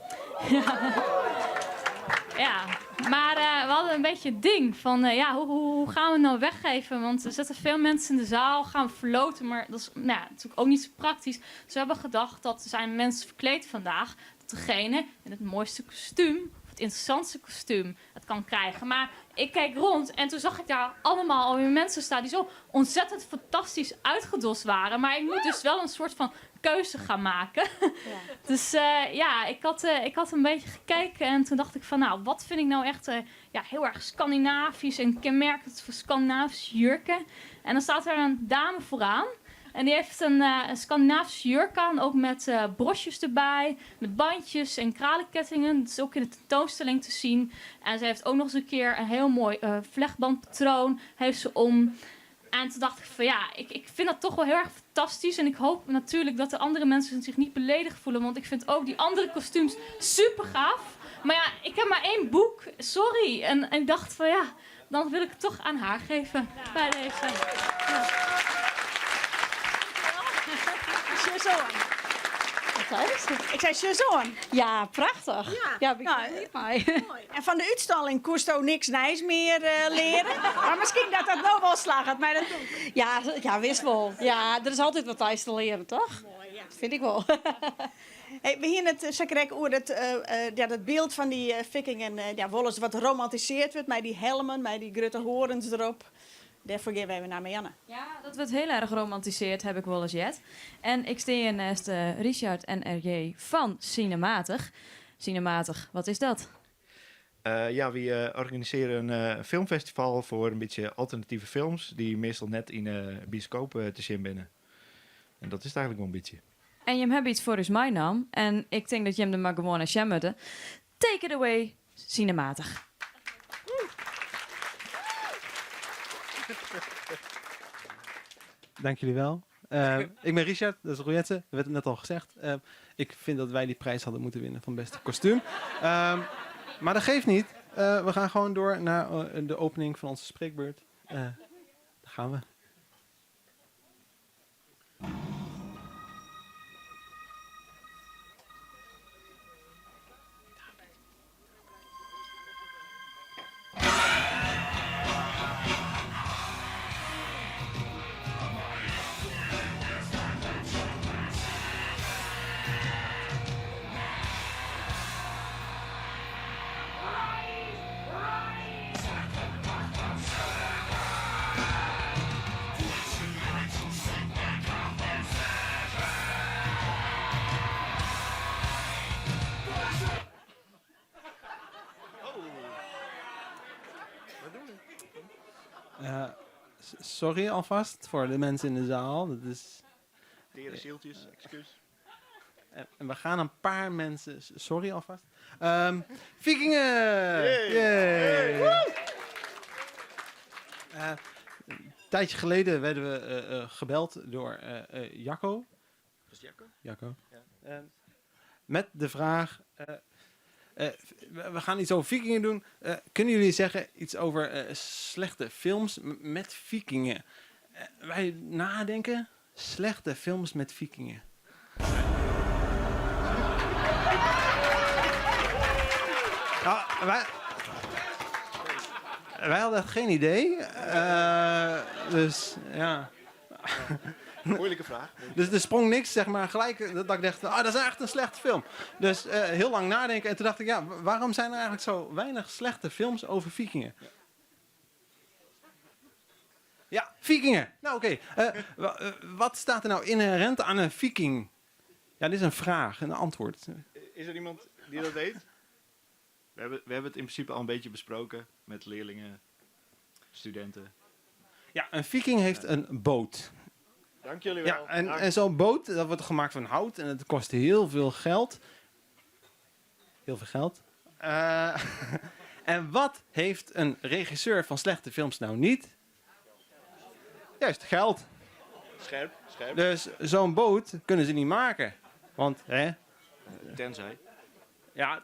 Ja, maar we hadden een beetje het ding van, ja, hoe gaan we het nou weggeven? Want er zitten veel mensen in de zaal, gaan we verloten, maar dat is, nou ja, natuurlijk ook niet zo praktisch. Dus we hebben gedacht dat er zijn mensen verkleed vandaag, dat degene in het mooiste kostuum, of het interessantste kostuum, het kan krijgen. Maar ik keek rond en toen zag ik daar allemaal alweer mensen staan die zo ontzettend fantastisch uitgedost waren. Maar ik moet dus wel een soort van keuze gaan maken. Dus ja, ik had een beetje gekeken en toen dacht ik van, nou, wat vind ik nou echt ja, heel erg Scandinavisch en kenmerkend voor Scandinavische jurken. En dan staat er een dame vooraan en die heeft een Scandinavische jurk aan, ook met broches erbij, met bandjes en kralenkettingen. Dat is ook in de tentoonstelling te zien. En ze heeft ook nog eens een keer een heel mooi vlechtbandpatroon heeft ze om. En toen dacht ik van ja, ik vind dat toch wel heel erg fantastisch. En ik hoop natuurlijk dat de andere mensen zich niet beledigd voelen. Want ik vind ook die andere kostuums super gaaf. Maar ja, ik heb maar 1 boek, sorry. En ik dacht van ja, dan wil ik het toch aan haar geven bij deze. Ja. Ik zei Shazam. Ja, prachtig. Ja, Ja, ben ik Nou, niet bij. Mooi. En van de uitstalling koest niks nijs meer leren. Maar misschien dat dat nou wel slaagt, maar dat doet. Ja, ja, wist wel. Ja, er is altijd wat thuis te leren, toch? Mooi, ja. Dat vind ik wel. Hey, we hier het Sakrek oer dat, ja, dat beeld van die vikingen, ja, wel eens wat romantiseerd wordt met die helmen, met die grote horens erop. Daarvoor gaan wij weer naar Marianne. Ja, dat wordt heel erg geromantiseerd, heb ik wel eens jet. En ik sta hier naast Richard en RJ van Cinematig. Cinematig, wat is dat? Ja, we organiseren een filmfestival voor een beetje alternatieve films die meestal net in de bioscoop te zien binnen. En dat is het eigenlijk wel een beetje. En je hebt iets voor dus mijn naam. En ik denk dat je hem er maar gewoon naar moeten. Take it away, Cinematig. Dank jullie wel. Ik ben Richard, dat is Royette, dat werd net al gezegd. Ik vind dat wij die prijs hadden moeten winnen van beste kostuum. Maar dat geeft niet. We gaan gewoon door naar de opening van onze spreekbeurt. Daar gaan we. Sorry alvast voor de mensen in de zaal. Dat is Tere zieltjes, excuus. En we gaan een paar mensen... Sorry alvast. Vikingen! Yay! Yay! Woe! Een tijdje geleden werden we gebeld door Jacco. Was het Jacco? Jacco. Ja. Met de vraag... We gaan iets over vikingen doen. Kunnen jullie zeggen iets over slechte films met vikingen? Wij nadenken, slechte films met vikingen. Nou, wij hadden echt geen idee. Dus, ja. Moeilijke vraag. Dus er sprong niks, zeg maar, gelijk dat ik dacht, ah, dat is echt een slechte film. Dus heel lang nadenken en toen dacht ik, ja, waarom zijn er eigenlijk zo weinig slechte films over vikingen? Ja, vikingen. Nou, oké. Wat staat er nou inherent aan een viking? Ja, dit is een vraag, een antwoord. Is er iemand die dat weet? We hebben het in principe al een beetje besproken met leerlingen, studenten. Ja, een viking heeft een boot. Dank jullie wel. Ja, en, Dank. en zo'n boot, dat wordt gemaakt van hout en het kost heel veel geld. Heel veel geld. En wat heeft een regisseur van slechte films nou niet? Juist, geld. Scherp, scherp. Dus zo'n boot kunnen ze niet maken. Want, hè? Tenzij. Ja,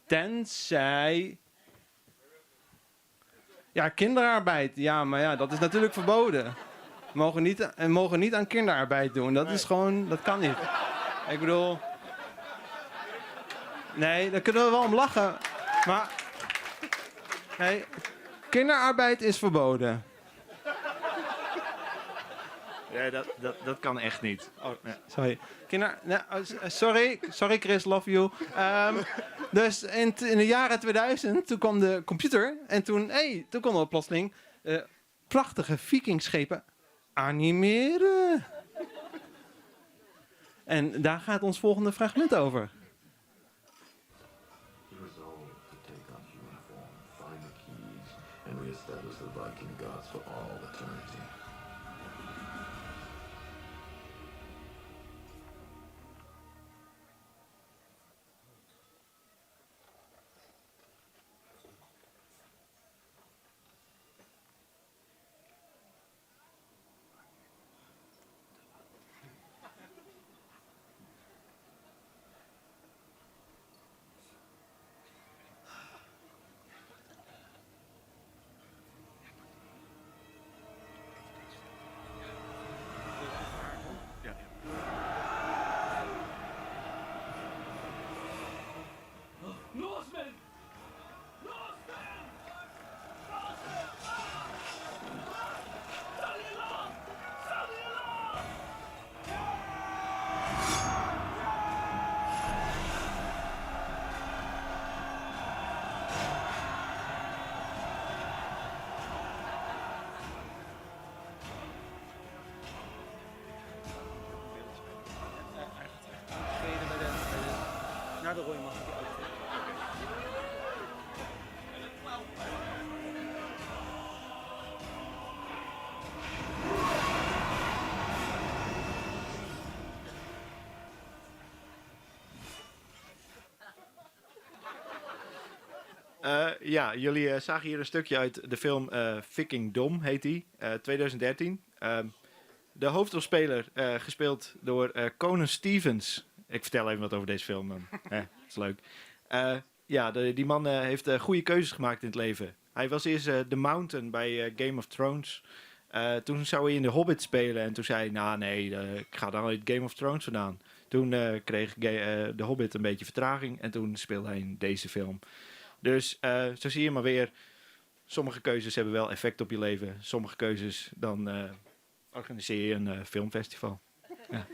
tenzij... Ja, kinderarbeid. Ja, maar ja, dat is natuurlijk verboden. We mogen niet aan kinderarbeid doen. Dat is gewoon, dat kan niet. Ik bedoel... Nee, daar kunnen we wel om lachen. Maar... Nee, kinderarbeid is verboden. Nee, dat kan echt niet. Oh, ja. Sorry. Nou, oh, sorry, sorry Chris, love you. Dus in de jaren 2000, toen kwam de computer. En toen, hey, toen konden we plotseling prachtige vikingschepen animeren. En daar gaat ons volgende fragment over. He resolved to take on human form, find the keys, and reestablish the Viking gods for all eternity. Norsemen! Norsemen! Norsemen! Sound the alarm! Sound the alarm! Naar de rode mag ik die Ja, jullie zagen hier een stukje uit de film Vikingdom, heet die, 2013. De hoofdrolspeler, gespeeld door Conan Stevens. Ik vertel even wat over deze film dan. Hè, dat is leuk. Ja, die man heeft goede keuzes gemaakt in het leven. Hij was eerst The Mountain bij Game of Thrones. Toen zou hij in The Hobbit spelen en toen zei hij, nou nee, ik ga dan uit Game of Thrones vandaan. Toen kreeg The Hobbit een beetje vertraging en toen speelde hij in deze film. Dus zo zie je maar weer, sommige keuzes hebben wel effect op je leven. Sommige keuzes, dan organiseer je een filmfestival. Ja.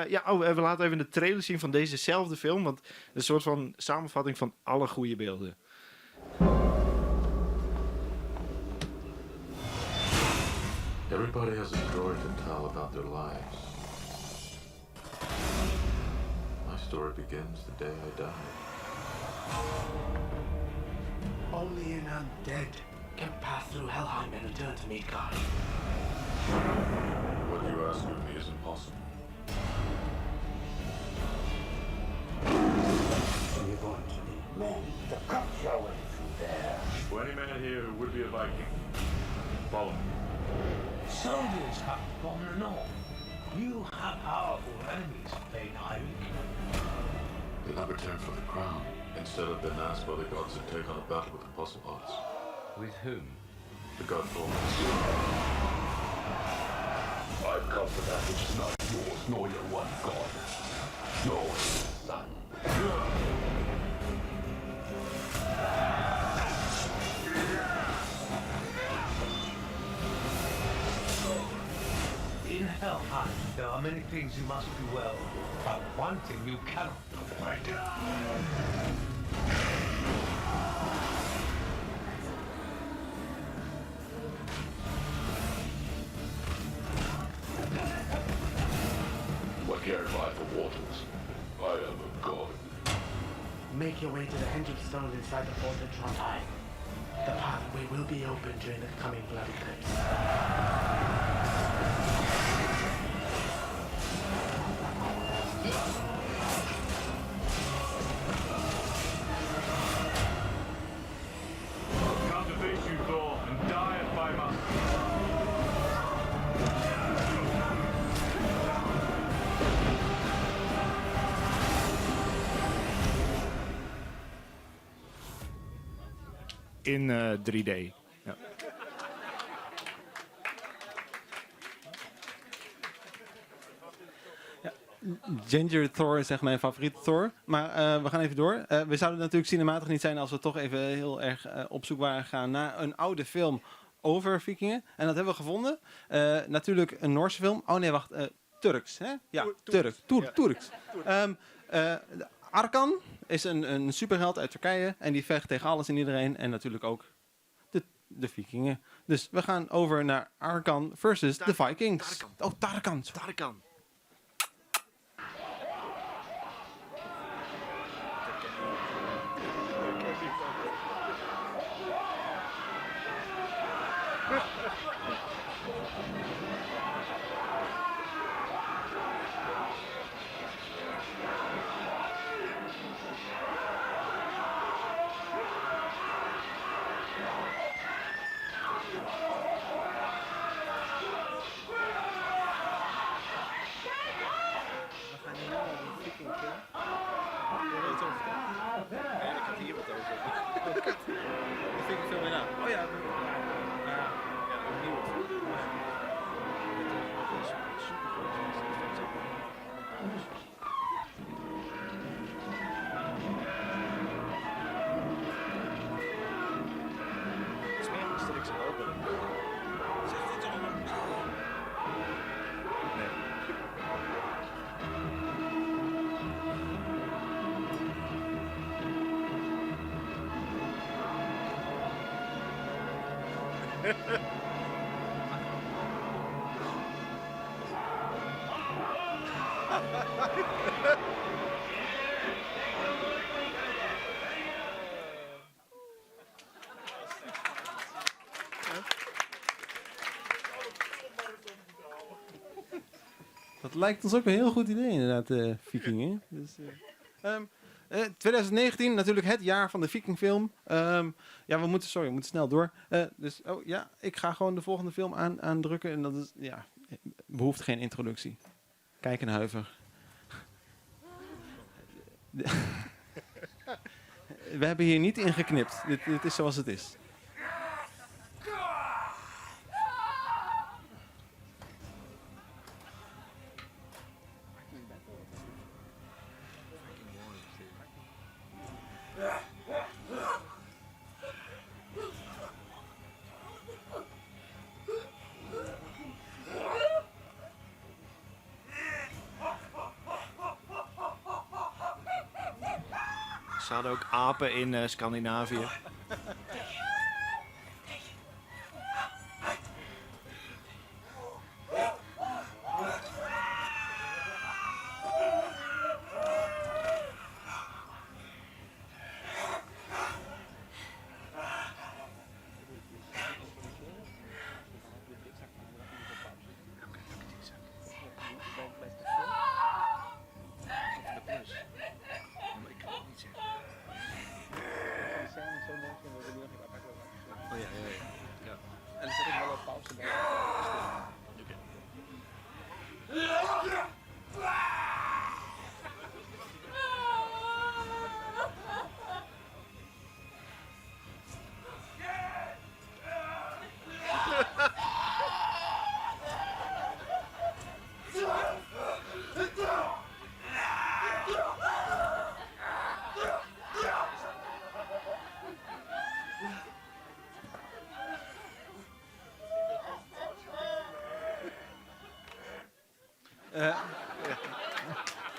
Ja, oh, we laten even de trailer zien van dezezelfde film. Want het is een soort van samenvatting van alle goede beelden. Everybody has a story to tell about their lives. My story begins the day I died. Only an undead can pass through Helheim and return to Midgard. What you ask of me is impossible. You're going to need men to cut your way through there. For any man here who would be a Viking, follow me. Soldiers have from the north. You have powerful enemies, Thane Eirik. Did not return for the crown. Instead, I've been asked by the gods to take on a battle with the puzzle arts. With whom? The god Thor. I've come for that which is not yours, nor your one god, nor his son. Helheim, there are many things you must do well, but one thing you cannot avoid. What care I for mortals? I am a god. Make your way to the Henge of Stone inside the fort at Trondheim. The pathway will be open during the coming blood eclipse. I've come to face you, Thor, and die if I must. In 3D. Ja. Ginger Thor is echt mijn favoriete Thor. Maar we gaan even door. We zouden natuurlijk cinematisch niet zijn als we toch even heel erg op zoek waren gegaan naar een oude film over vikingen. En dat hebben we gevonden. Natuurlijk een Noorse film. Oh nee, wacht. Turks, hè? Ja, Turk. Turks. Arkan is een superheld uit Turkije. En die vecht tegen alles en iedereen. En natuurlijk ook de vikingen. Dus we gaan over naar Arkan versus de Vikings. Tarkan. Oh, Tarkan. Tarkan. We gaan nu naar die vikingfilm. Wil je er iets over vertellen? Nee, ik had hier wat over. Oh, kut. De vikingfilm hierna. Oh ja. Ja, ja, een nieuwe film. Met een supergroot Het is meer Asterix en Obelix. Zegt dit allemaal? Nee. Dat lijkt ons ook een heel goed idee, inderdaad, vikingen. Dus, 2019, natuurlijk het jaar van de vikingfilm. Ja, we moeten, sorry, we moeten snel door. Dus, oh ja, ik ga gewoon de volgende film aandrukken. En dat is, ja, behoeft geen introductie. Kijk en huiver. We hebben hier niet in geknipt. Dit is zoals het is. Ze hadden ook apen in Scandinavië.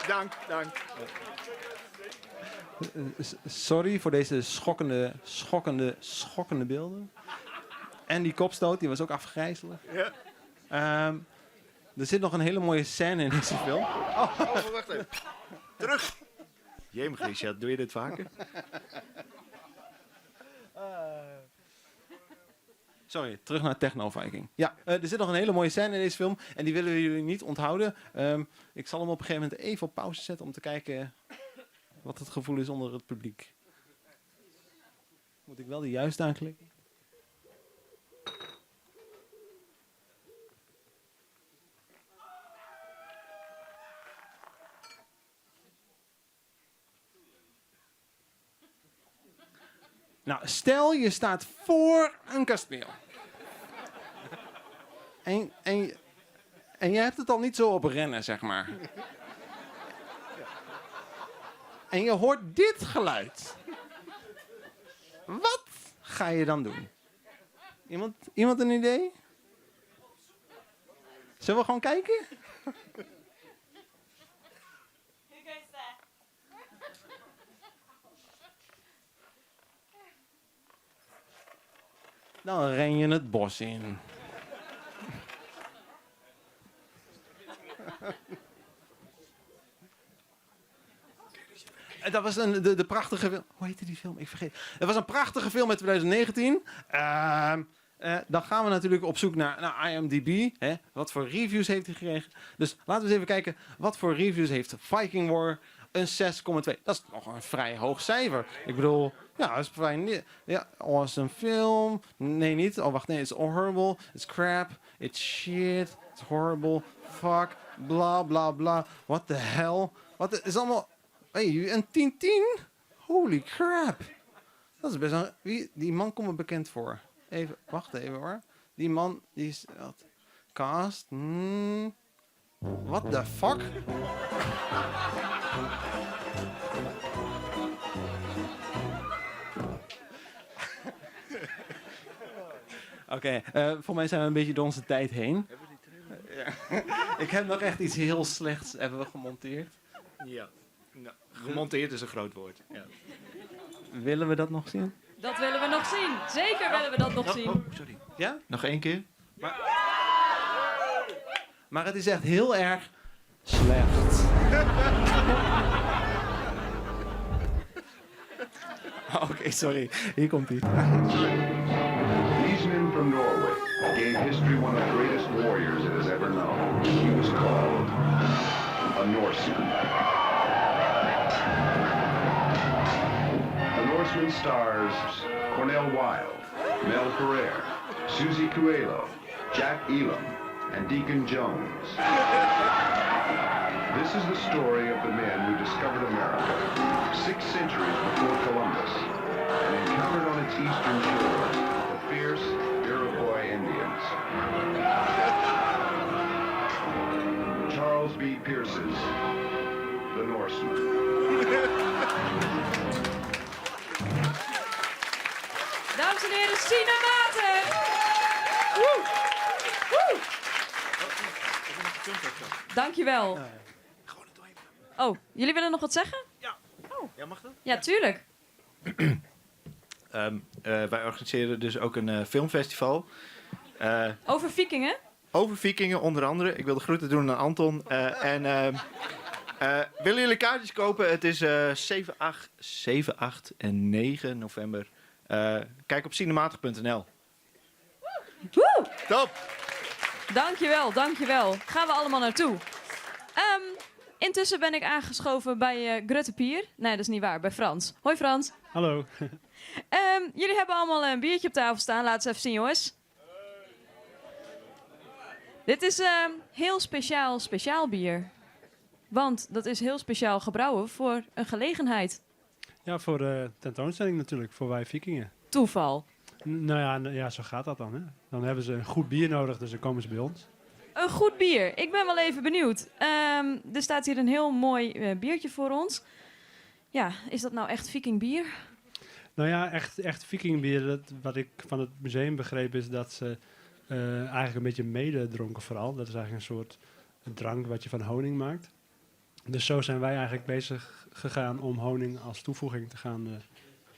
Dank, dank. Sorry voor deze schokkende, schokkende, schokkende beelden. En die kopstoot, die was ook afgrijselijk. Ja. Er zit nog een hele mooie scène in deze film. Oh, wacht even. Terug. Jemig, Richard, doe je dit vaker? Sorry, terug naar Techno Viking. Ja, er zit nog een hele mooie scène in deze film. En die willen we jullie niet onthouden. Ik zal hem op een gegeven moment even op pauze zetten om te kijken wat het gevoel is onder het publiek. Moet ik wel de juiste aanklikken? Nou, stel je staat voor een kasteel. En je hebt het al niet zo op rennen, zeg maar. En je hoort dit geluid. Wat ga je dan doen? Iemand een idee? Zullen we gewoon kijken? Dan ren je het bos in. En dat was de prachtige film. Hoe heette die film? Ik vergeet. Het was een prachtige film uit 2019. Dan gaan we natuurlijk op zoek naar IMDb. Hè? Wat voor reviews heeft hij gekregen? Dus laten we eens even kijken. Wat voor reviews heeft Viking War? Een 6,2. Dat is nog een vrij hoog cijfer. Ik bedoel, ja, dat is vrij ja, awesome film. Nee, niet. Oh, wacht, nee. It's horrible. It's crap. It's shit. It's horrible. Fuck. Bla, bla, bla. What the hell? Wat is allemaal... Hey, een 10-10? Holy crap. Dat is best een... Wie, die man komt me bekend voor. Even, wacht even hoor. Die man, die is... Wat? Cast. What the fuck? Oké, voor mij zijn we een beetje door onze tijd heen. Hebben we die trailer? Ja. Ik heb nog echt iets heel slechts hebben we gemonteerd. Ja. Nou, gemonteerd is een groot woord. Ja. Willen we dat nog zien? Dat willen we nog zien. Zeker willen we dat nog zien. Oh, sorry. Ja? Nog één keer? Maar het is echt heel erg slecht. Oké, sorry. Hier komt ie. These men from Norway gave history one of the greatest warriors it has ever known. He was called a Norseman. The Norseman stars Cornel Wilde, Mel Ferrer, Susie Coelho, Jack Elam, and Deacon Jones. This is the story of the men who discovered America 6 centuries before Columbus and encountered on its eastern shore the fierce Iroquois Indians. Charles B. Pierce's The Norseman. Dames en heren, Cinemater! Woe! Woe! Dankjewel. Oh, jullie willen nog wat zeggen? Ja. Oh. Ja, mag dat? Ja, tuurlijk. Wij organiseren dus ook een filmfestival. Over vikingen? Over vikingen onder andere. Ik wil de groeten doen aan Anton. En willen jullie kaartjes kopen? Het is 7, 8, 7, 8 en 9 november. Kijk op cinematig punt N L. Woe! Top! Dankjewel, dankjewel. Gaan we allemaal naartoe. Intussen ben ik aangeschoven bij Grutte Pier. Nee, dat is niet waar, bij Frans. Hoi Frans. Hallo. Jullie hebben allemaal een biertje op tafel staan. Laat eens even zien, jongens. Dit is heel speciaal, speciaal bier. Want dat is heel speciaal gebrouwen voor een gelegenheid. Ja, voor de tentoonstelling natuurlijk, voor Wij Vikingen. Toeval. Nou ja, ja, zo gaat dat dan. Hè? Dan hebben ze een goed bier nodig, dus dan komen ze bij ons. Een goed bier. Ik ben wel even benieuwd. Er staat hier een heel mooi biertje voor ons. Ja, is dat nou echt vikingbier? Nou ja, echt vikingbier. Wat ik van het museum begreep is dat ze eigenlijk een beetje mede dronken vooral. Dat is eigenlijk een soort drank wat je van honing maakt. Dus zo zijn wij eigenlijk bezig gegaan om honing als toevoeging te gaan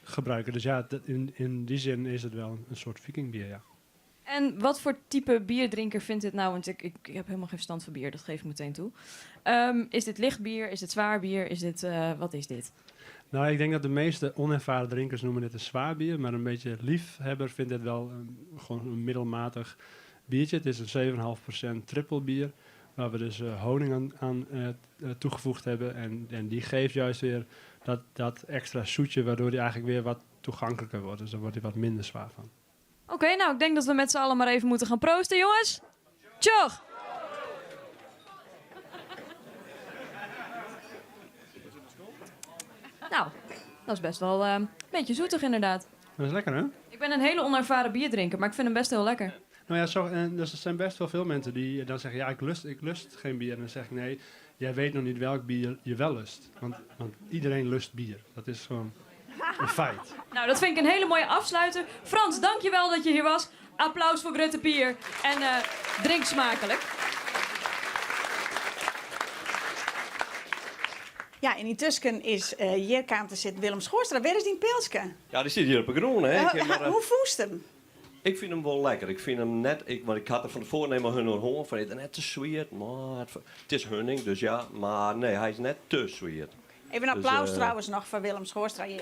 gebruiken. Dus ja, in die zin is het wel een soort vikingbier, ja. En wat voor type bierdrinker vindt dit nou? Want ik heb helemaal geen verstand van bier, dat geef ik meteen toe. Is dit licht bier? Is dit zwaar bier? Wat is dit? Nou, ik denk dat de meeste onervaren drinkers noemen dit een zwaar bier. Maar een beetje liefhebber vindt dit wel gewoon een middelmatig biertje. Het is een 7,5% triple bier, waar we dus honing aan toegevoegd hebben. En die geeft juist weer dat extra zoetje, waardoor die eigenlijk weer wat toegankelijker wordt. Dus daar wordt hij wat minder zwaar van. Oké, ik denk dat we met z'n allen maar even moeten gaan proosten, jongens. Tjoch! Nou, dat is best wel een beetje zoetig inderdaad. Dat is lekker, hè? Ik ben een hele onervaren bierdrinker, maar ik vind hem best heel lekker. Nou ja, zo, en dus er zijn best wel veel mensen die dan zeggen, ja, ik lust geen bier. En dan zeg ik, nee, jij weet nog niet welk bier je wel lust. Want iedereen lust bier. Dat is gewoon een feit. Nou, dat vind ik een hele mooie afsluiter. Frans, dankjewel dat je hier was. Applaus voor Grutte Pier. En drink smakelijk. Ja, en intussen is hier kwam te zitten Willem Schoorstra. Waar is die pilske? Ja, die zit hier op de groen, hè. Ik heb maar Hoe voest hem? Ik vind hem wel lekker. Ik vind hem net, ik, want ik had er van tevoren helemaal hun hoorn van, het is net te zweet, maar het is hunning, dus ja. Maar nee, hij is net te zweet. Even een applaus trouwens nog voor Willem Schoorstra hier.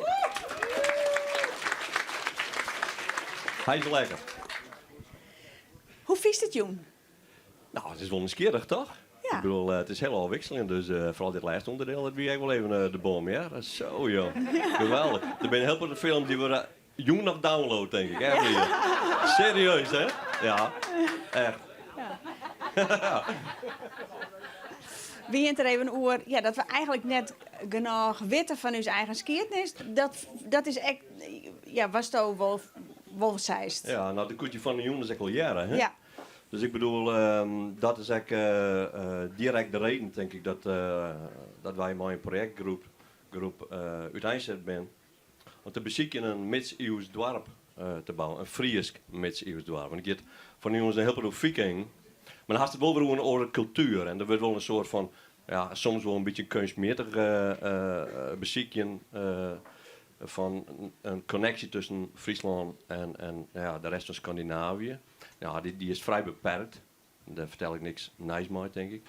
Hij is lekker. Hoe vies het, jong? Nou, het is wel nieuwsgierig, toch? Ja. Het is heel afwisselend, dus vooral dit laatste onderdeel, dat wie ik wel even de bom, ja? Dat is zo, joh. Geweldig. Er zijn heel veel films die we jong nog download, denk ik. Hè, hier. Serieus, hè? Ja, echt. Wie het er even oer, ja, dat we eigenlijk net genoeg weten van onze eigen geschiedenis, dat is echt, ja, was het ook wel, wel zeist. Ja, nou, de koetje van de jongen is echt wel jaren, hè? Ja. Dus dat is echt direct de reden, denk ik, dat wij met een projectgroep uiteindelijk zijn. Om te bezieken een middeleeuws dorp te bouwen, een Friesk middeleeuws dorp. Want ik heb van die jongens een heel veel viking, maar dan had het wel weer een andere cultuur. En er wordt wel een soort van, ja, soms wel een beetje kunstmatig beziekje van een connectie tussen Friesland en de rest van Scandinavië. Ja, die is vrij beperkt. Daar vertel ik niks nice mee, denk ik.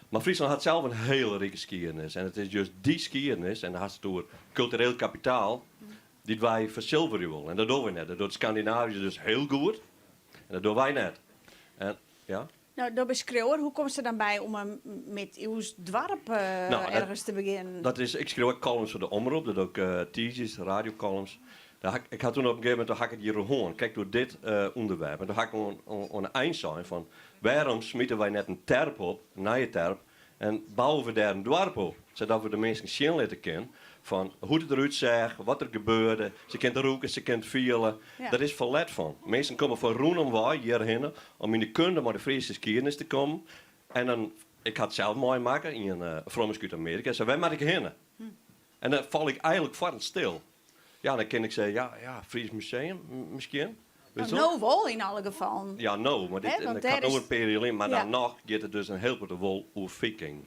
Maar Friesland had zelf een hele rijke geschiedenis. En het is juist die geschiedenis, en dan had het over cultureel kapitaal, die wij verzilveren willen. En dat doen we net. Dat doet Scandinavië dus heel goed. En dat doen wij net. En, ja? Nou, dat is schreeuwer. Hoe komt ze dan bij om een met uw dwarp ergens te beginnen? Ik schreeuw ook columns voor de omroep, dat ook teasers, radiocolumns. Daar had ik, ik had toen op een gegeven moment, toen had ik het hier gehoord. Kijk, door dit onderwerp. En toen had ik aan het eind zijn van, waarom smieten wij net een terp op, een nieuwe terp, en bouwen we daar een dorp op? Zodat we de mensen zien laten kennen van hoe het eruit zag, wat er gebeurde. Ze kent roeken, ze kent vielen. Daar is verlet van. Mensen komen van Roenenwaai hierheen om in de kunde maar de Friese geschiedenis te komen. En dan, ik had zelf mooi maken in een Vroomskuut uit Amerika. Ze zei, waar moet ik heen? En dan val ik eigenlijk varend stil. Ja, dan kan ik zeggen, ja, ja, Fries Museum misschien. Weet je Nou, wel? nou wel in alle gevallen. Ja, nou, maar dit, Hè, en want ik daar had nog is een periode in, maar Ja. dan nog gaat het dus een heel grote wol over Viking.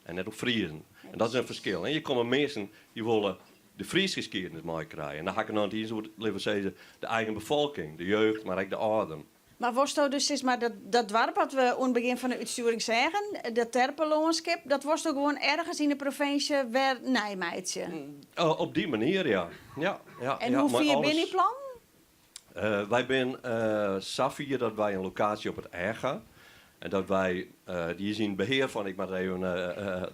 En net op Friesen. En dat is een verschil. En je komt mensen die willen de Friese geschiedenis mooi krijgen. En dan ga ik nog niet eens, liever zeggen, de eigen bevolking, de jeugd, maar ook de ouderen. Maar was het dus, zeg maar, dat dorp wat we aan het begin van de uitsturing zeggen, dat terpenlandschap, dat was toch gewoon ergens in de provincie waar Nijmeidje? Oh, op die manier, ja. Ja, ja, En ja, hoe maar vier alles ben je plan? Wij zijn Safir dat wij een locatie op het erg gaan. En dat wij, die is in het beheer van, ik mag even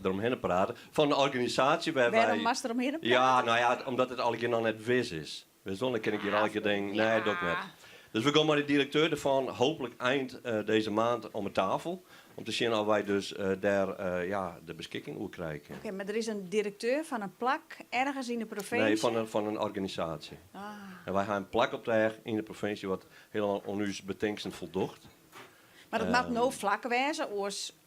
eromheen praten, van de organisatie waar Waarom wij mag er omheen praten? Ja, nou ja, omdat het al keer nog net wis is. Dus dan kan ik hier al keer denken, nee, dat net. Dus we komen maar de directeur ervan, hopelijk eind deze maand om de tafel. Om te zien of wij dus daar de beschikking over krijgen. Oké, maar er is een directeur van een plak ergens in de provincie? Nee, van een organisatie. En wij gaan een plak op de erg in de provincie wat helemaal on uw betinksend voldoet. Maar dat mag nou vlak wezen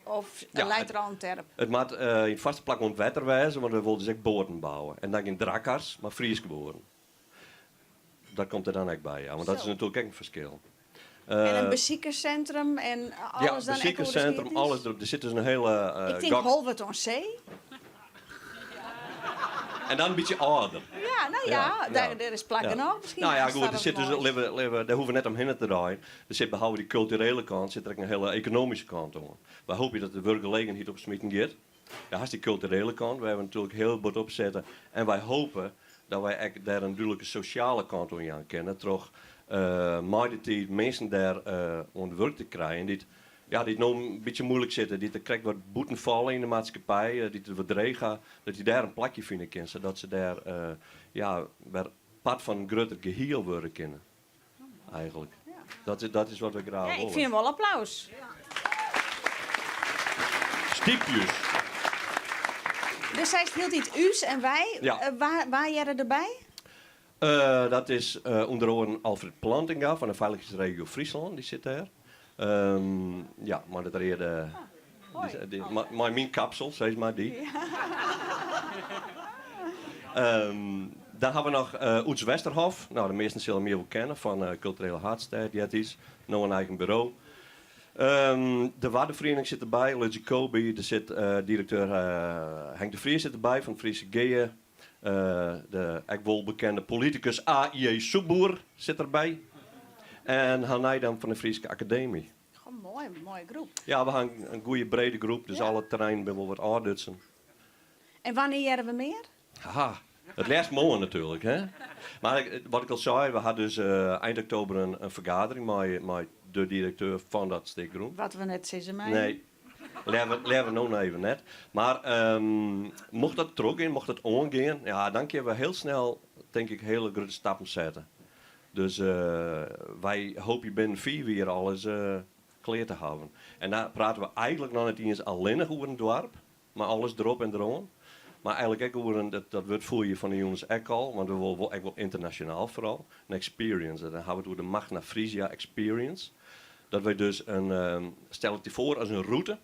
of Ja, leidt er al een terp? Het moet in het vaste plak om het water wezen, want we wilden dus echt boorden bouwen. En dan geen drakkers, maar Frieske boorden. Dat komt er dan ook bij, ja. Want dat is natuurlijk ook een verschil. En in besikerssintrum en alles ja, dan ek oer de besikerssintrum, skiednis? alles derop. Der sit dus in hiele Ik tink gok- Holwert oan See. En dan in bytsje âlder. Ja, no ja, dêr, dêr is plak genôch miskien. Nou ja, As goed, dat der sit dus, moai is. live, live, dêr hoege we net omhinne te draaien. Der sit behalve dy kulturele kant, sit der ek in hiele ekonomyske kant oan. Wy hoopje dat de wurkgelegenheid opsmiten giet. Dêr hast dy kulturele kant, wêr't we natuerlik hiel bot op sette. En wy hope dat wy ek dêr in dúdlike sosjale kant oan jaan kinne troch mei de tiid minsken dêr oan it wurk te krijen dy't, ja, dy't no in bytsje moeilik sitte, dy't der krekt wat bûten falle yn de maatskippij, dy't it wat dreech ha, dat dy dêr in plakje fine kinne, sadat se dêr, ja, wer part fan in grutter gehiel wurde kinne, eigentlik. Dat is, dat is wat we graach Ja, ik wolle. fyn wol applaus. Stypje ús. Dus seist hieltyd ús en wy. Ja. Eh, wa, wa hearre derby? Eh, dat is eh, ûnder oaren Alfred Plantinga fan de Feilichheidsregio Fryslân, dy sit dêr. Ehm, ja, mei dat reade... Hoi. dy, dy, mei, mei myn kapsel, sis mar, dy. Ehm, dan ha we noch eh, Oeds Westerhof. Nou, de measten sille him hjir wol kenne fan eh, Kulturele Haadstêd, eartiids. No in eigen buro. Ehm, de Waddenferiening sit derby, Lutz Jacobi. Der sit eh, direkteur eh, Henk de Vries sit derby fan it Fryske Gea. Eh, de ek wol bekende politikus A.J. Soepboer sit derby. En Han Nijdam fan de Fryske Akademy. Goh, moai, moaie groep. Ja, we ha in, in goede brede groep, dus Ja. alle terreinen binne wol wat ôfdutsen. En wannear hearre we mear? Haha, it leafst moarn natuerlik, hè? Mar ik, wat ik al sei, we ha dus eh, ein oktober in, in fergadering mei, mei de direkteur fan dat stik grûn. Wat we net sizze meie. Nee, leaver, leaver no noch even net. Mar ehm, mocht dat trochgean, mocht dat oangean, ja, dan kinne we hiel snel, tink ik, hiele grutte stappen sette. Dus eh, wy hoopje binnen fiif jier alles eh, klear te hawwen. En dan prate we eigentlik noch net iens allinnich oer in doarp, mar alles derop en deroan. Mar eigentlik ek oer in, dat, dat wurd foel je fan 'e jûns ek al, want we wolle wol ek wol ynternasjonaal foaral, in experience. En dan hawwe we it oer de Magna Frisia Experience. Dat wy dus in, ehm, stel it dy foar as in rûte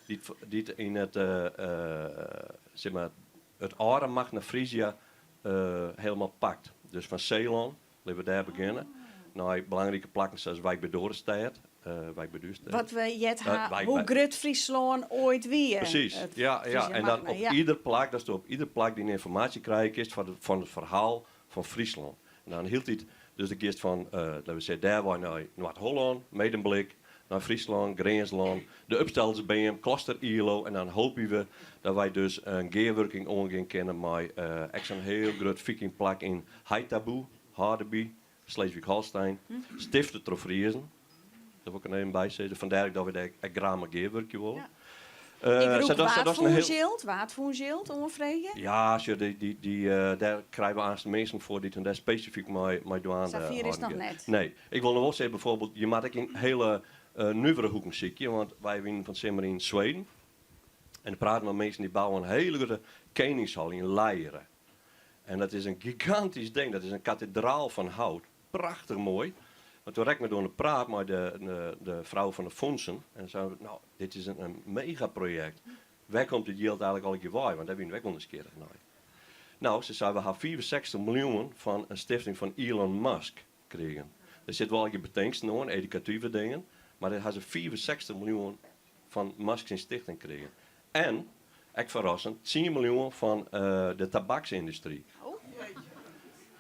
dy't, dy't yn it, eh, eh, sis mar, it âlde Magna Frisia eh, helemaal pakt. Dus fan Seelân, litte we dêr begjinne, nei belangrike plakken sa as Wijk by Dorestêd, eh, Wijk by Duurstede. Wat we heard Eh, ha, Wijk hoe by- grut Fryslân oait wie. Presys, It ja, ja. Frisia En dan Magna, op ja. ieder plak, datsto op ieder plak dyn ynformaasje krije kinst fan, de, fan it ferhaal fan Fryslân. En dan hieltyd, dus dan giest fan, eh, laten we sizze, dêrwei nei Noard-Hollân, Medemblik, nei Fryslân, Grinslân, de Upstalsbeam, Kloster Ihlow. En dan hoopje we dat wy dus in gearwurking oangean kinne mei eh, ek sa'n hiel grut Vikingplak yn Haithabu, Haddeby, Sleeswyk-Holstein, stifte troch Friezen. Dêr wol ik der even by sizze. Fandêr ek dat we dêr ek graach mei gearwurkje wolle. Ik Eh, rûk sadat- sadatst in hiel- Waadfûnsjild, Waadfûnsjild oanfreegje. Ja, sjoch, dy, dy, dy, eh, dêr krije we aanst minsken foar dy't hun dêr spesifyk mei, mei dwaande Safier is it hâlden noch gean. net. Nee, ik wol noch wol sizze, bijvoorbeeld, je moatte ek yn hiele eh, nuvere hoeken sykje, want wy wienen fan 't simmer yn Sweden en der praten mei minsken dy bouwe in hiele grutte keningshal yn Lejre. En dat is in gigantysk ding, dat is in katedraal fan hout. Prachtich moai. Mar doe rekken we oan de praat mei de, de, de frou fan de fûnsen en sei, no, dit is in, in megaprojekt. Wêr komt dit jild eigentlik allegear wei? Want dêr wiene we ek wol nijsgjirrich nei. No, se sei, we ha 65 miljoen fan in stifting fan Elon Musk krigen. Der sit wol allegear betingsten oan, edukative dingen, mar dêr ha se 65 miljoen fan Musk syn stichting krigen. En, ek ferrassend, 10 miljoen fan eh, de tabaksyndustry.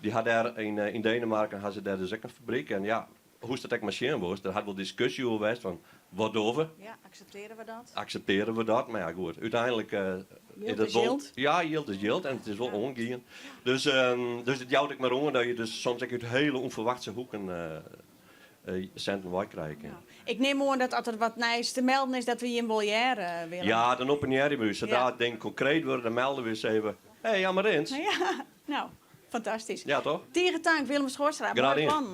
Dy ha dêr yn, eh, yn Denemarken ha se dêr dus ek in fabryk. En ja, hoe'tst dat ek mar sjen wolst, der hat wol diskusje oer west fan wat dogge we? Ja, akseptearje we dat? Akseptearje we dat? Mar ja, goed, úteinlik eh, Jild is dat is wol. jild. Ja, jild is jild en it is wol oangien. Dus, ehm, dus it jout ek mar oan dat je dus soms ek út hiele ûnferwachtse hoeken eh, eh, sinten wei krije kinne. Ik nim oan dat as der wat nijs te melden is, dat we jim wol hearre, Willem. Ja, dan oppenearje we ús. Sadra Ja. it ding konkreet wurdt, dan melde we ús even. Hé, hey, Amarins. Ja, no, fantastysk. Ja, toch? Tige tank, Willem Schoorstra. Graach Moai dien. plan.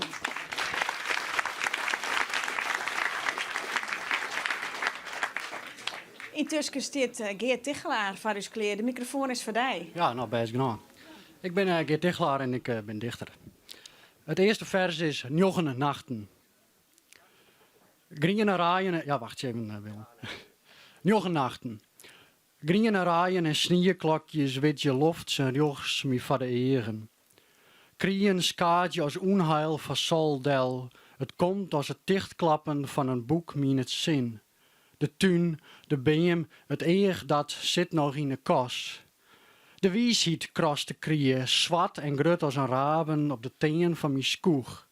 Yntusken stiet eh, Geart Tichelaar foar ús klear. De mikrofoan is foar dy. Ja, no, bêst genôch. Ik bin eh, Geart Tichelaar en ik eh, bin dichter. It earste fers is Njoggen nachten. Griene raaien... Ja, wacht even, eh, Willem. Njoggen nachten. Griene raaien en snieklokjes widzje lofts en rjochts my foar de eagen. Krieën skaadzje as ûnheil foar Sol del. It komt as it tichtklappen fan in boek my yn it sin. De tún, de beam, it each dat sit noch yn 'e kas. De wiisheid krast de krie, swart en grut as in raven op de tean fan myn skoech.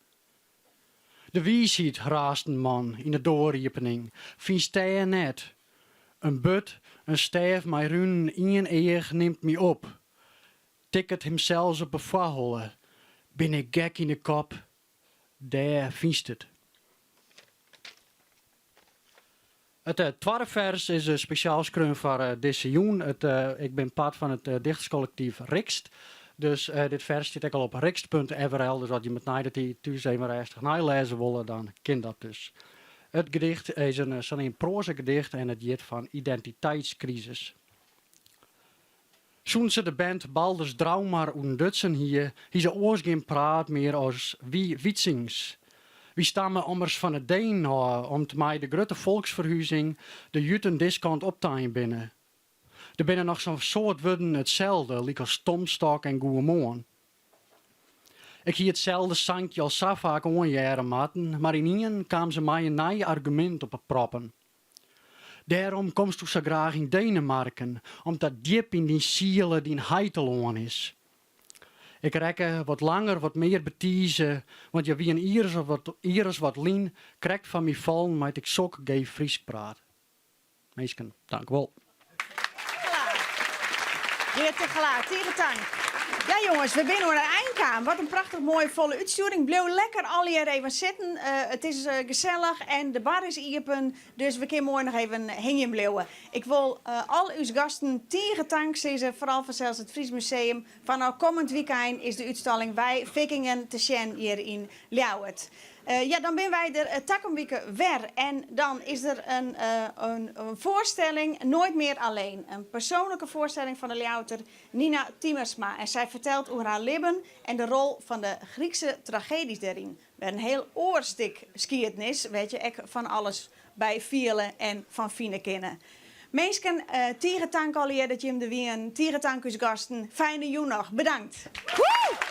De wiisheid, raast in man yn 'e doariepening, fynst dêr net. In burd, in stêf mei runen, ien each nimt my op. Tikket himsels op 'e foarholle. Bin ik gek yn 'e kop? Dêr fynst it. It twadde fers is spesjaal skreaun foar dizze jûn. Ik bin part fan it dichterskollektyf Rixt. Dus dit fers stiet ek al op rixt.frl. Dus as jim it nei de tiid thús even rêstich neilêze wolle, dan kin dat dus. It gedicht is in saneamd proazagedicht en it hjit fan identiteitskrisis. Sûnt se de band Baldrs Draumar ûntdutsen hie, hie se oars gjin praat mear as wy Wytsings. Wy stamme ommers fan 'e Denen ôf, om't mei de grutte folksferhuzing de Juten diskant optein binne. Der binne noch sa'n soad wurden itselde, lykas tomstok en goemoarn. Ik hie itselde sankje al sa faak oanhearre moatten, mar ynienen kaam se mei in nij argumint op 'e proppen. Dêrom komsto sa graach yn Denemarken, om't dat djip yn dyn siele dyn heitelân is. Ik rekke wat langer wat mear betize, want hja wie in jier as wat lyn krekt fan my fallen mei't ik sok geef Frysk praat. Minsken, tankwol. Geart Tigchelaar, tige tank. Ja jonges, we binne oan de ein kaam. Wat in prachtich moaie folle útstjoering. Bliuw lekker allegear even sitten. It is gesellich en de bar is iepen, dus we kinne moai noch even hingjen bliuwe. Ik wol al ús gasten tige tank sizze, foaral fansels it Fries Museum. Fanôf kommend wykein is de útstalling Wij Vikingen te sjen hjir yn Ljouwert. Ja, dan binne wy der takom wike wer en dan is der in foarstelling Nooit meer alleen. In persoanlike foarstelling fan de Ljouwerter Nina Tiemersma en sy fertelt oer har libben en de rol fan de Grykske tragedys dêryn. Wer in hiel oar stik skiednis wêr't je ek fan alles by fiele en fan fine kinne. Minsken, tige tank allegear dat jim der wienen. Tige tank ús gasten. Fijne jûn noch. Bedankt. Woe!